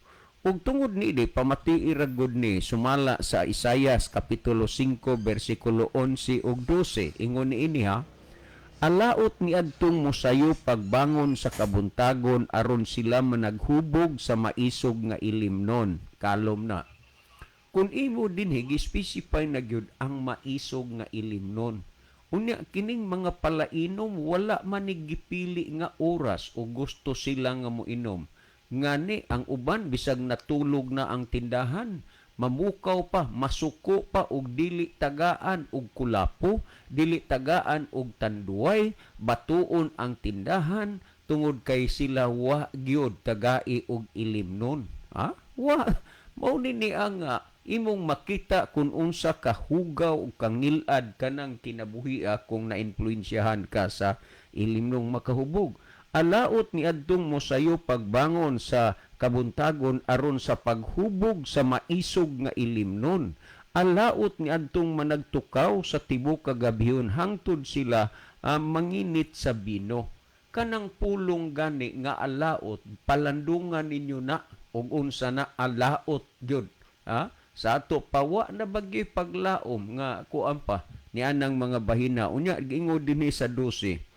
Speaker 2: Ug tungod niini, pamatii ra gud ni sumala sa Isayas Kapitulo 5 bersikulo 11 ug 12. Ingon niini ha, alaot ni adtong mosayo pagbangon sa kabuntagon aron sila managhubog sa maisog nga ilimnon. Kalom na. Kung imo dinhi gi-specify na gyud ang maisog nga ilimnon. Unya kining mga palainom wala man ni gipili nga oras o gusto sila nga moinom. Ngani ang uban bisag natulog na ang tindahan, mamukaw pa, masuko pa og dili tagaan og kulapo, dili tagaan og tanduay, batuon ang tindahan tungod kay sila wa gyud tagai og ilimnon. Ha? Wa mao ni ni ang imong makita kung unsa ka hugaw o kangilad kanang kinabuhia kung nainfluensyahan ka sa ilimnong makahubog. Alaot ni adtong mosayo pagbangon sa kabuntagon aron sa paghubog sa maisog nga ilimnon. Alaot ni adtong managtukaw sa tibuok kagabihon hangtod sila manginit sa bino. Kanang pulong gani nga alaot, palandungan ninyo na og unsa na alaot gyud. Ha? Sa ato pawa na bagyoy paglaom nga kuan pa ni anang mga bahina. Unya giingon dinhi sa 12,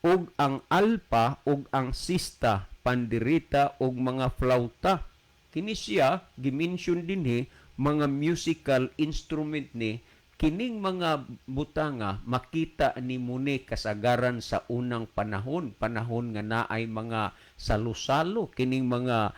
Speaker 2: og ang alpa og ang sista, pandereta og mga flauta. Kini siya gimension dinhi mga musical instrument ni kining mga butanga makita ni muni kasagaran sa unang panahon, panahon nga naay mga salo-salo kining mga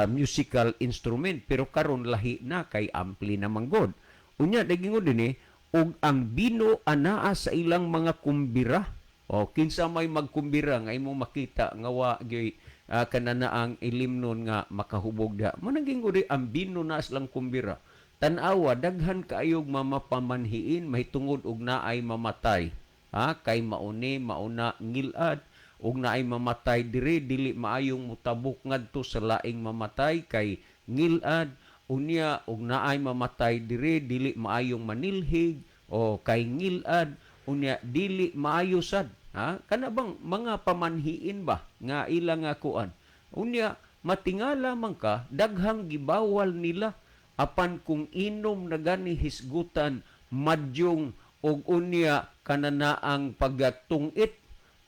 Speaker 2: musical instrument, pero karon lahi na kay ampli na manggod. Unya nagingon dinhi og ang bino anaa sa ilang mga kumbira. O kinsa may magkumbira nga imong makita nga wa gyud kananaang ilimnon nga makahubog diha. Managing uri ang bino na silang kumbira. Tan-awa daghan kaayog mamapamanhiin mahitungod og naay mamatay. Ha, kay mauni mauna ngilad Ug naay mamatay diri, dili maayong mutabok ngadto sa laing mamatay kay ngilad. Unya ug naay mamatay diri, dili maayong manilhig o kay ngilad. Unya dili maayo sad, ha, kana bang mga pamanhiin ba nga ila nga kuan. Unya matingala man ka, daghang gibawal nila. Apan kung inom na gani, hisgutan, madyong og unya kananaang pagtungit,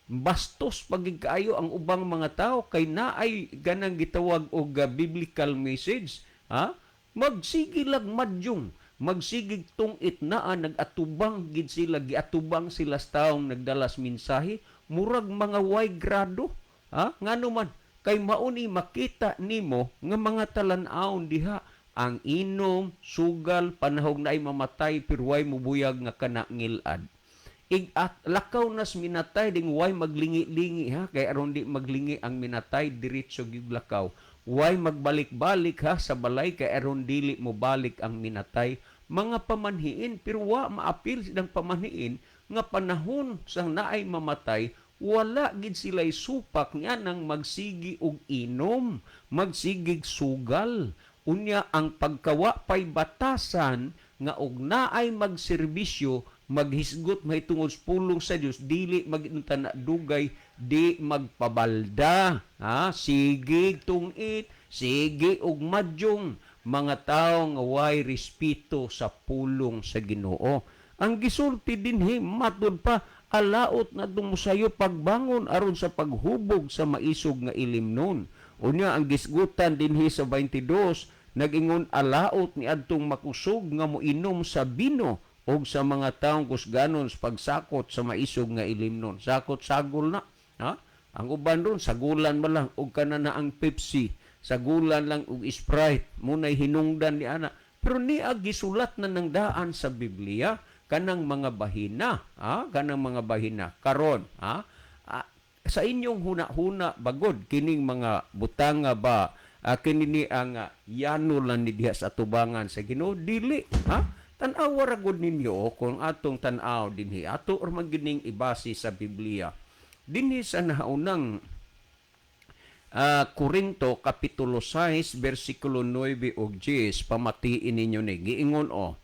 Speaker 2: bastos pagid kaayo ang ubang mga tao kay naay ganang gitawag og biblical message, ha. Magsige lag madyong, magsigig tungit, naa nagatubang gid sila, giatubang sila sa taong nagdalas mensahe, murag mga way grado, ha. Ngano man? Kay mauni makita nimo nga mga talan-awon diha ang inom, sugal, panahog na ay mamatay pero way mubuyag nga kana ngilad. Ig at lakaw nas minatay ding way maglingi-lingi, ha, kay aron di maglingi ang minatay, diretso gyud lakaw. Way magbalik-balik, ha, sa balay kay aron dili mo balik ang minatay. Mga pamanhiin, pero wa maapil silang pamanhiin nga panahon sang naay mamatay, wala gid sila'y supak nga nang magsigi og inom, magsigig sugal. Unya ang pagkawa pay batasan nga og naay magserbisyo, maghisgot mahitungod sa pulong sa Dios, dili maginta na dugay, di magpabalda, ha, sige tungit, sige og madyong, mga tawo nga way respeto sa pulong sa Ginoo. Ang gisulti dinhi matud pa, alaot na dumusayo pagbangon aron sa paghubog sa maisog nga ilimnon. Unya ang gisgutan dinhi sa 22, nag-ingon alaot ni adtong makusog nga moinom sa bino og sa mga taong kusganon sa pagsakot sa maisog nga ilimnon. Sakot sagol na. Ha? Ang uban ron, sagulan man lang og kana na ang Pepsi, sagulan lang og Sprite, munay hinungdan ni ana. Pero niya gisulat na ng daan sa Biblia kanang mga bahina, ha? Kanang mga bahina. Karon, ha? Ah, sa inyong huna-huna bagod kining mga butanga ba, kini ni ang yano lang ni diha sa tubangan sa Ginoo? Dili, ha. Tan-awa ra gud ninyo kung atong tan-aw dinhi, ato or magining ibase sa Biblia dinhi sa naunang Korinto kapitulo 6 bersikulo 9 ug 10. Pamatiin ninyo ni giingon o,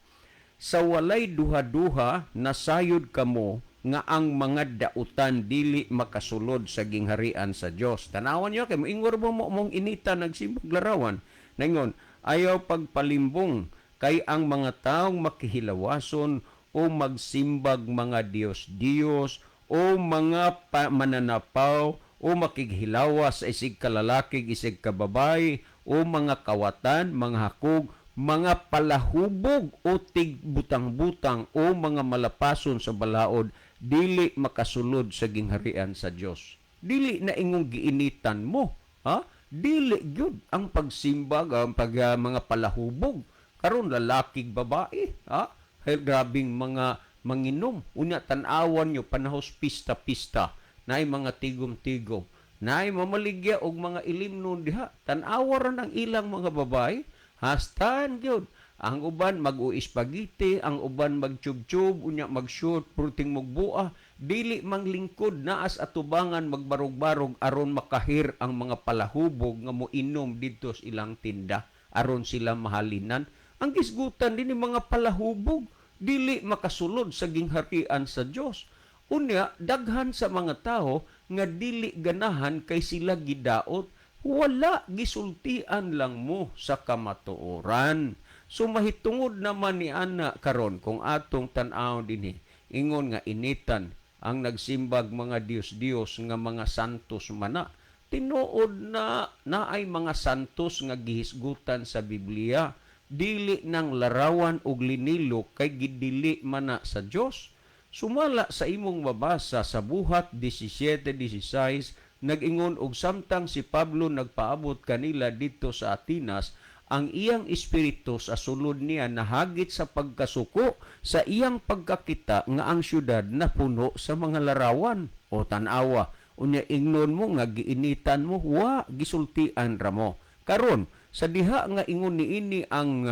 Speaker 2: "Sa walay duha-duha nasayod kamo nga ang mga dautan dili makasulod sa gingharian sa Dios." Tanawan niyo kay moingor mo mo mong inita nagsimbag larawan. Ningon, "Ayaw pagpalimbong, kay ang mga taong makihilawason o magsimbag mga Diyos-Diyos o mga mananapaw o makighilawas sa isig kalalaki, isig kababay, o mga kawatan, mga hakog, mga palahubog o tigbutang-butang o mga malapason sa balaod, dili makasulod sa gingharian sa Dios." Dili na ingong giinitan mo, ha? Dili gyud ang pagsimbag, ang pag mga palahubog. Karon lalaki, babae, ha? Hey, grabing mga manginom. Unya tan-awan nyo panahos pista-pista, naay mga tigom-tigom, naay mamaligya og mga ilimnon diha. Tan-awa ra ang ilang mga babae, hastan gyud. Ang uban mag-u-spaghetti, ang uban magtube-tube, unya mag-shoot, pruting mugbuah, dili manglingkod naas atubangan magbarog-barog aron makahir ang mga palahubog nga moinom didto sa ilang tinda aron sila mahalinan. Ang gisgutan din mga palahubog dili makasulod sa gingharian sa Dios. Unya daghan sa mga tao nga dili ganahan kay sila gidaot. Wala, gisultian lang mo sa kamatuoran. So mahitungod naman ni ana karon kung atong tan-aw dinhi, ingon nga initan ang nagsimbag mga Dios-Dios nga mga santos mana. Tinuod na naay mga santos nga gihisgutan sa Biblia, dili nang larawan og linilo kay gidili mana sa Dios. Sumala sa imong mabasa sa Buhat 17:16, nag-ingon og samtang si Pablo nagpaabot kanila didto sa Atenas, ang iyang espiritu sa sulod niya nahagit sa pagkasuko sa iyang pagkakita nga ang syudad napuno sa mga larawan. O tan-awa, unya ingnon mo nga giinitan mo, wa, gisultian ra mo. Karon, Sa diha nga ingon niini ang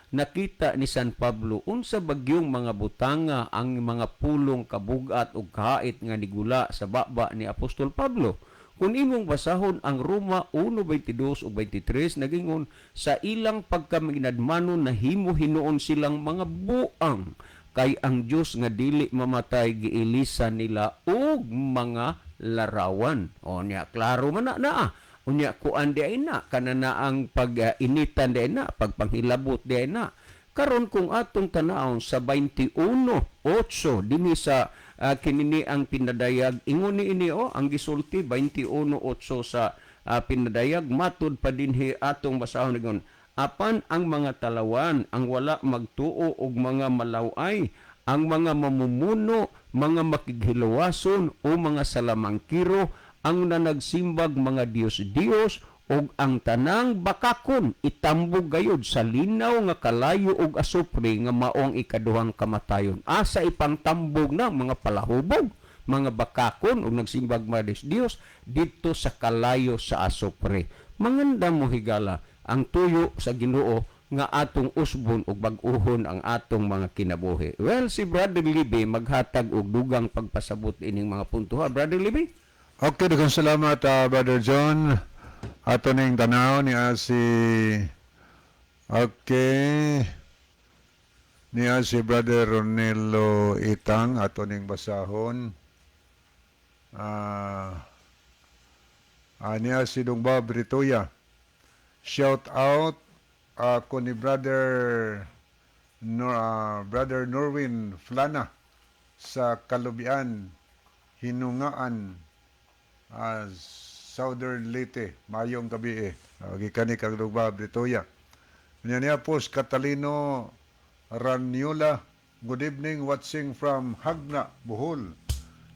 Speaker 2: nakita ni San Pablo, unsa bagyong mga butanga ang mga pulong kabugat ug kahait nga nigula sa baba ni Apostol Pablo? Kung imong basahon ang Roma 1:22 ug 23, nagingon sa ilang pagkaminadmanon nahimo hinuon silang mga buang, kay ang Dios nga dili mamatay giilisan nila og mga larawan. O nya, klaro man na naa. Unya kuan di ay na kana ang pag-initan di ay na, pagpanghilabot di ay na. Karon kung atong tanawon sa 21:8 dinhi sa kinini ang pinadayag, ingon ni ini o ang gisulti 21:8 sa pinadayag, matud pa dinhi atong basahon, ingon, "Apan ang mga talawan, ang wala magtuo og mga malaway, ang mga mamumuno, mga makighilawason o mga salamangkiro, ang nanagsimbag mga Diyos-Diyos ug ang tanang bakakon itambog gayud sa linaw nga kalayo ug asupre nga mao ang ikaduhang kamatayon." Asa ipangtambog na mga palahubog, mga bakakon ug nagsimbag mga Diyos Diyos? Didto sa kalayo sa asupre. Manganda mo, higala, ang tuyo sa Ginoo nga atong usbon ug bag-uhon ang atong mga kinabuhi. Well, si Brother Libby maghatag og dugang pagpasabot ining mga punto, ha, Brother Libby?
Speaker 3: Okay, daghang salamat, Brother John. Ato ning tanaw niya si, okay, niya si Brother Ronelo Itang, ato ning basahon. Niya si Dong Bob Ritoya. Shout out ako ni Brother Nor, Brother Norwin Flana sa Kalubian, Hinungaan, Southern Leyte. Mayong gabi eh. Gikan ni kang Dong Bob Ritoya. Niya niya po si Catalino Raniola. Good evening, watching from Jagna, Bohol.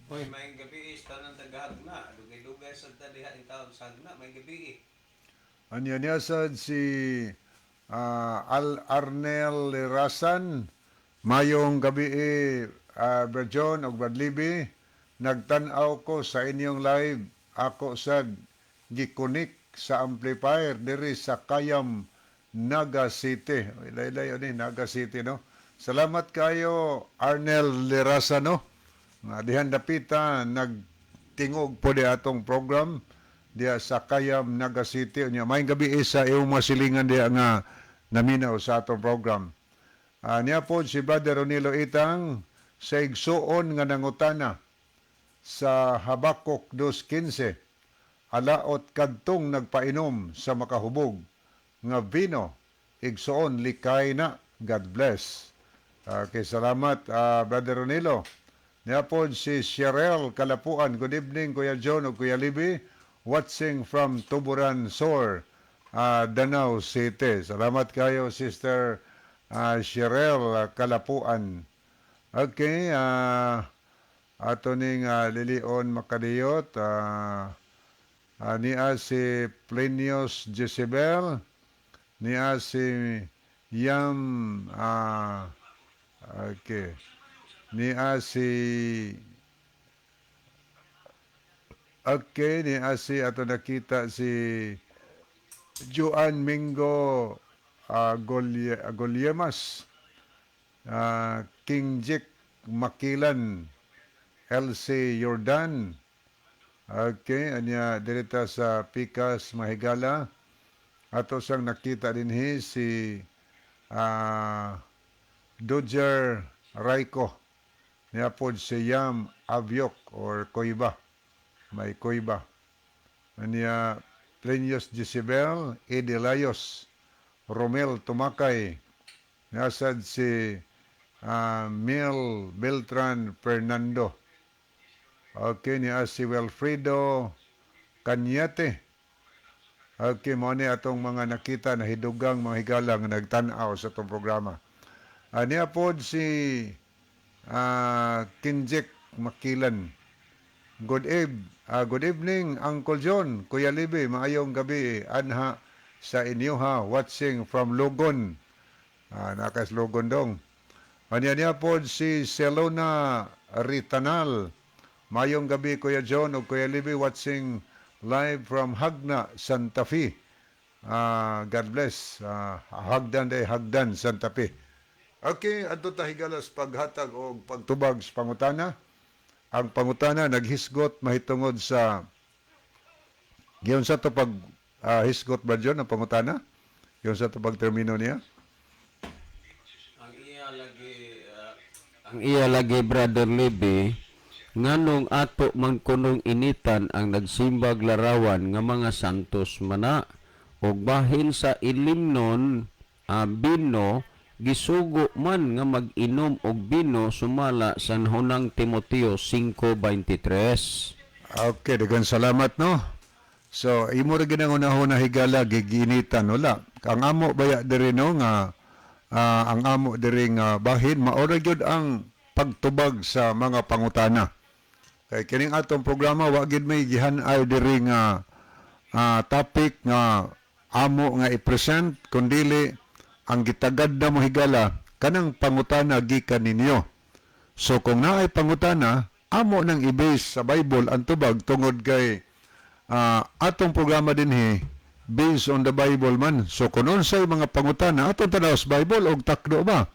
Speaker 4: Hoy, maayong gabi sa tanang taga-Jagna. Dugay-dugay sa diha in taon sa Jagna, maayong gabi.
Speaker 3: Anya niya sad si Al Arnel Lerasan. Mayong gabi eh, Brad John ug Brad Libby. Nagtan-aw ko sa inyong live. Ako sad gikunik sa amplifier diri sa Kayam, Naga City. Laylay ni Naga City, no. Salamat kayo, Arnel Lerasan, no. Nga dihan dapita nagtingog po di atong program diya sa Kayam, Naga City. Unya maayong gabi sa iyong mga silingan diya nga naminaw sa atong program. Niya po si Brother Ronilo Itang, sa igsuon nga nangutana sa Habakuk 2:15, "Alaot kadtong nagpainom sa makahubog nga vino, igsuon, likay na. God bless." Okay, salamat, Brother Ronilo. Niya po si Cheryl Kalapuan. Good evening, Kuya John o Kuya Libby. Watching from Tuburan Sur, Danao City. Salamat kayo, Sister Cheryl Kalapuan. Okay, ato ning Lilion Makadiyot, niya si Plinius Jezebel, niya si Yam, okay, niya si, okay, niya si, ato nakita si Joan Mingo Golyemas, King Jack Makilan, LC Jordan. Okay, anya dirita sa Pikas Mahigala. Ato sang nakita dinhi si Dodger Raiko. Niya pod si Yam Avyok or Koiba. May Koiba. Anya Plinius Jezebel, Eddie Layos, Romel Tumakay. Nasad si Mel Beltran Fernando. Okay, niya si Wilfredo Cañete. Okay, mo ni atong mga nakita na hidugang mga higala nga nagtan-aw sa atong programa. Niya pod si Kinjek Makilan. Good evening, Uncle John, Kuya Libby, maayong gabi anha sa inyoha, watching from Lugon. Nakas Lugon dong. Anya niya pod si Selona Ritanal. Mayong gabi, Kuya John o Kuya Libby, watching live from Jagna, Santa Fe. God bless. Hagdan day Hagdan, Santa Fe. Okay, adto ta, higala, sa paghatag og pagtubag sa pangutana. Ang pangutana naghisgot mahitungod sa giyon sa to pag hisgot ba John ang pangutana? Giyon sa to pagtermino niya?
Speaker 2: Ang iya lagi, Brother Libby, nganong ato man kunong initan ang nagsimbag larawan nga mga santos mana og bahin sa ilimnon bino, gisugo man nga mag-inom og bino sumala sa Hunang Timoteo 5:23?
Speaker 3: Okay, daghang salamat, no. So, imo ra gyud ang unahon, higala, giginitan wala. Ang amo baya diri, no, nga ang amo diri nga bahin mao ra gyud ang pagtubag sa mga pangutana. Kay kining atong programa, wa gyud may gihan-ay diri nga topic nga amo nga i-present kundili ang gitagad na mo, higala, kanang pangutana gikan ninyo. So kung naay pangutana, amo nang i-base sa Bible ang tubag tungod kay atong programa dinhi based on the Bible man. So kung unsay mga pangutana, atong tanaw sa Bible og takdo ba?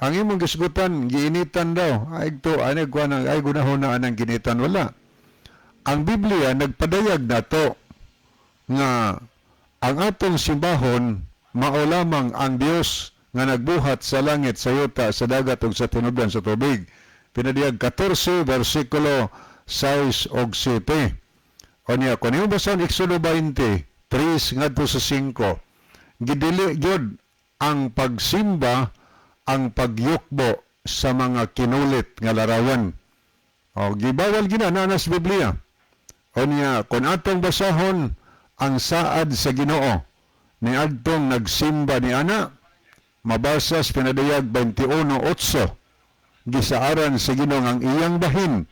Speaker 3: Ang imong gisgutan, giinitan daw. Ay to, ay kuan ay gunahon na anang ginitan wala. Ang Biblia nagpadayag nato nga ang atong simbahon mao lamang ang Dios nga nagbuhat sa langit, sa yuta, sa dagat ug sa tinubdan sa tubig. Pinadiyag 14 versikulo 6 ug 7. Onya kung imong basahon Exodo 20, 3 ngadto sa 5, gidili gyud ang pagsimba ang pagyukbo sa mga kinulit nga larawan. O gibawal gina na sa Biblia. Onya kung atong basahon ang saad sa Ginoo ni adtong nagsimba ni ana, mabasa sa Pinadayag 21:8, gisaaran sa Ginoo ang iyang bahin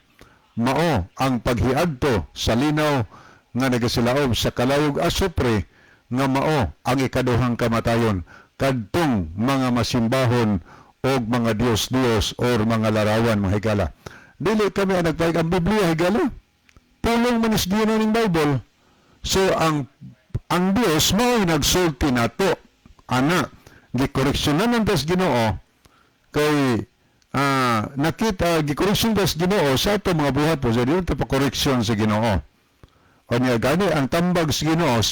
Speaker 3: mao ang paghiadto sa linaw nga nagasilaob sa kalayog asupre nga mao ang ikaduhang kamatayon, kadtong mga masimbahon og mga Diyos-Diyos or mga larawan, mga higala. Dili kami ang nagpahayag, ang Biblia, higala. Pulong man is Ginoo ning Bible. So ang Dios mao nagsulti nato. Ana, gikoreksyonan ng tas Ginoo kay nakita gikoreksyon tas Ginoo sa ato mga buhat po sa diyon pa koreksyon sa Ginoo. Unya gani ang tambag sa Ginoo,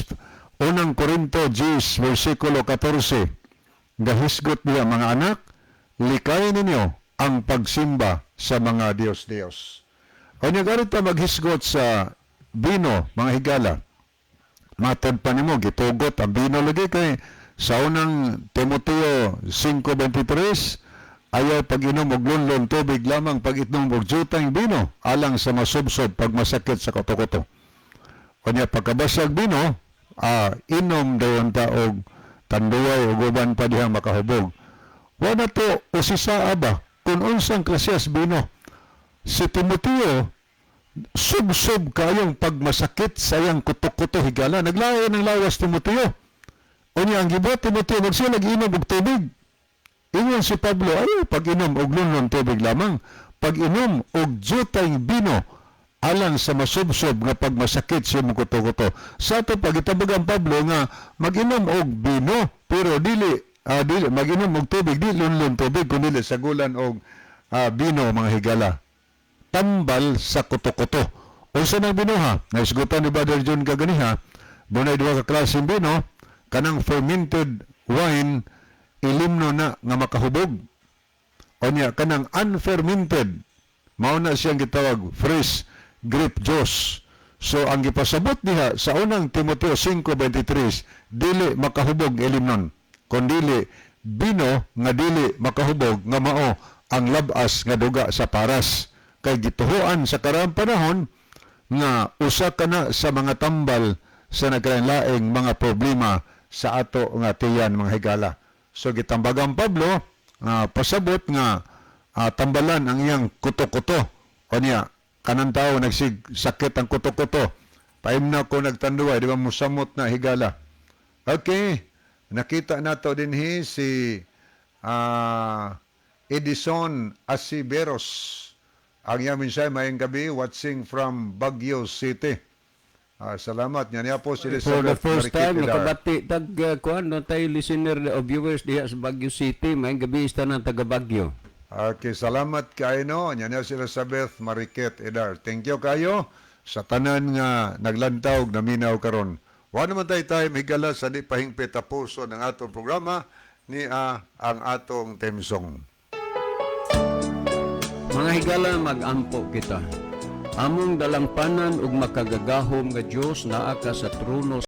Speaker 3: Unang Korinto 10 versikulo 14, gahisgot niya, "Mga anak, likayin ninyo ang pagsimba sa mga Diyos-Diyos." Unya gani ta maghisgot sa bino, mga higala. Matod pa nimo gitugot ang bino lagi kay sa Unang Timoteo 5:23, ayaw pag-inom og lunlon, tubig lamang pag-inom og jutang bino alang sa masubsob pag masakit sa kuto-kuto. Unya pagkabasag bino, inom dayon ta og Tanduay ug uban pa dihang makahubog. Wa na to usisa ba kung unsang klaseng bino. Si Timoteo, sub-sub kayong pagmasakit sa iyang kuto-kuto, higala. Naglain ang lawas Timoteo. Unya ang gibuhat Timoteo, magsiya nag-inom og tubig. Ingon si Pablo, ayaw pag-inom og lunlon, tubig lamang. Pag-inom og jutay bino alang sa masubsob nga pagmasakit sa imong kuto-kuto. Sa ato pag-itabag ang Pablo nga mag-inom og bino pero dili mag-inom og tubig, di lunlon tubig kundi sagulan og bino, mga higala, tambal sa kuto-kuto. Unsa nang bino ha? Naisgutan ni Brother John kaganiha, dunay duha ka klaseng bino, kanang fermented wine ilimno na nga makahubog. Unya kanang unfermented mao na siyang gitawag fresh grape juice. So ang gipasabot diha sa Unang Timoteo 5:23, dili makahubog ilimnon, kundili bino nga dili makahubog nga mao ang labas nga duga sa paras kay gituhuan sa karaang panahon nga usa kana sa mga tambal sa nagkalainlaing mga problema sa ato nga tiyan, mga higala. So gitambagan Pablo nga pasabot nga tambalan ang iyang kuto-kuto. Unya kanang tao nagsig sakit ang kuto-kuto. Paimna ko nagtanduay, di ba musamot na, higala? Okay, nakita nato dinhi si Edison Asiberos. Ang iyang mensahe, "Maayong gabi, watching from Baguio City." Ah, salamat nya niya po si
Speaker 2: For the
Speaker 3: Elizabeth
Speaker 2: first
Speaker 3: Marikit
Speaker 2: time
Speaker 3: Idar.
Speaker 2: nakabati tag kuan no tay listener o viewers diha sa Baguio City. Maayong gabi sa tanan taga Baguio.
Speaker 3: Okay, salamat kayo no. Nya niya si Elizabeth Mariket Edar. Thank you kayo sa tanan nga naglantaw og naminaw karon. Wa naman tay time higala sa di pahingpit tapuson ang atong programa ni ang atong theme song.
Speaker 2: Mga higala, mag-ampo kita. Among dalangpanan ug makagagahom nga Dios naa ka sa trono.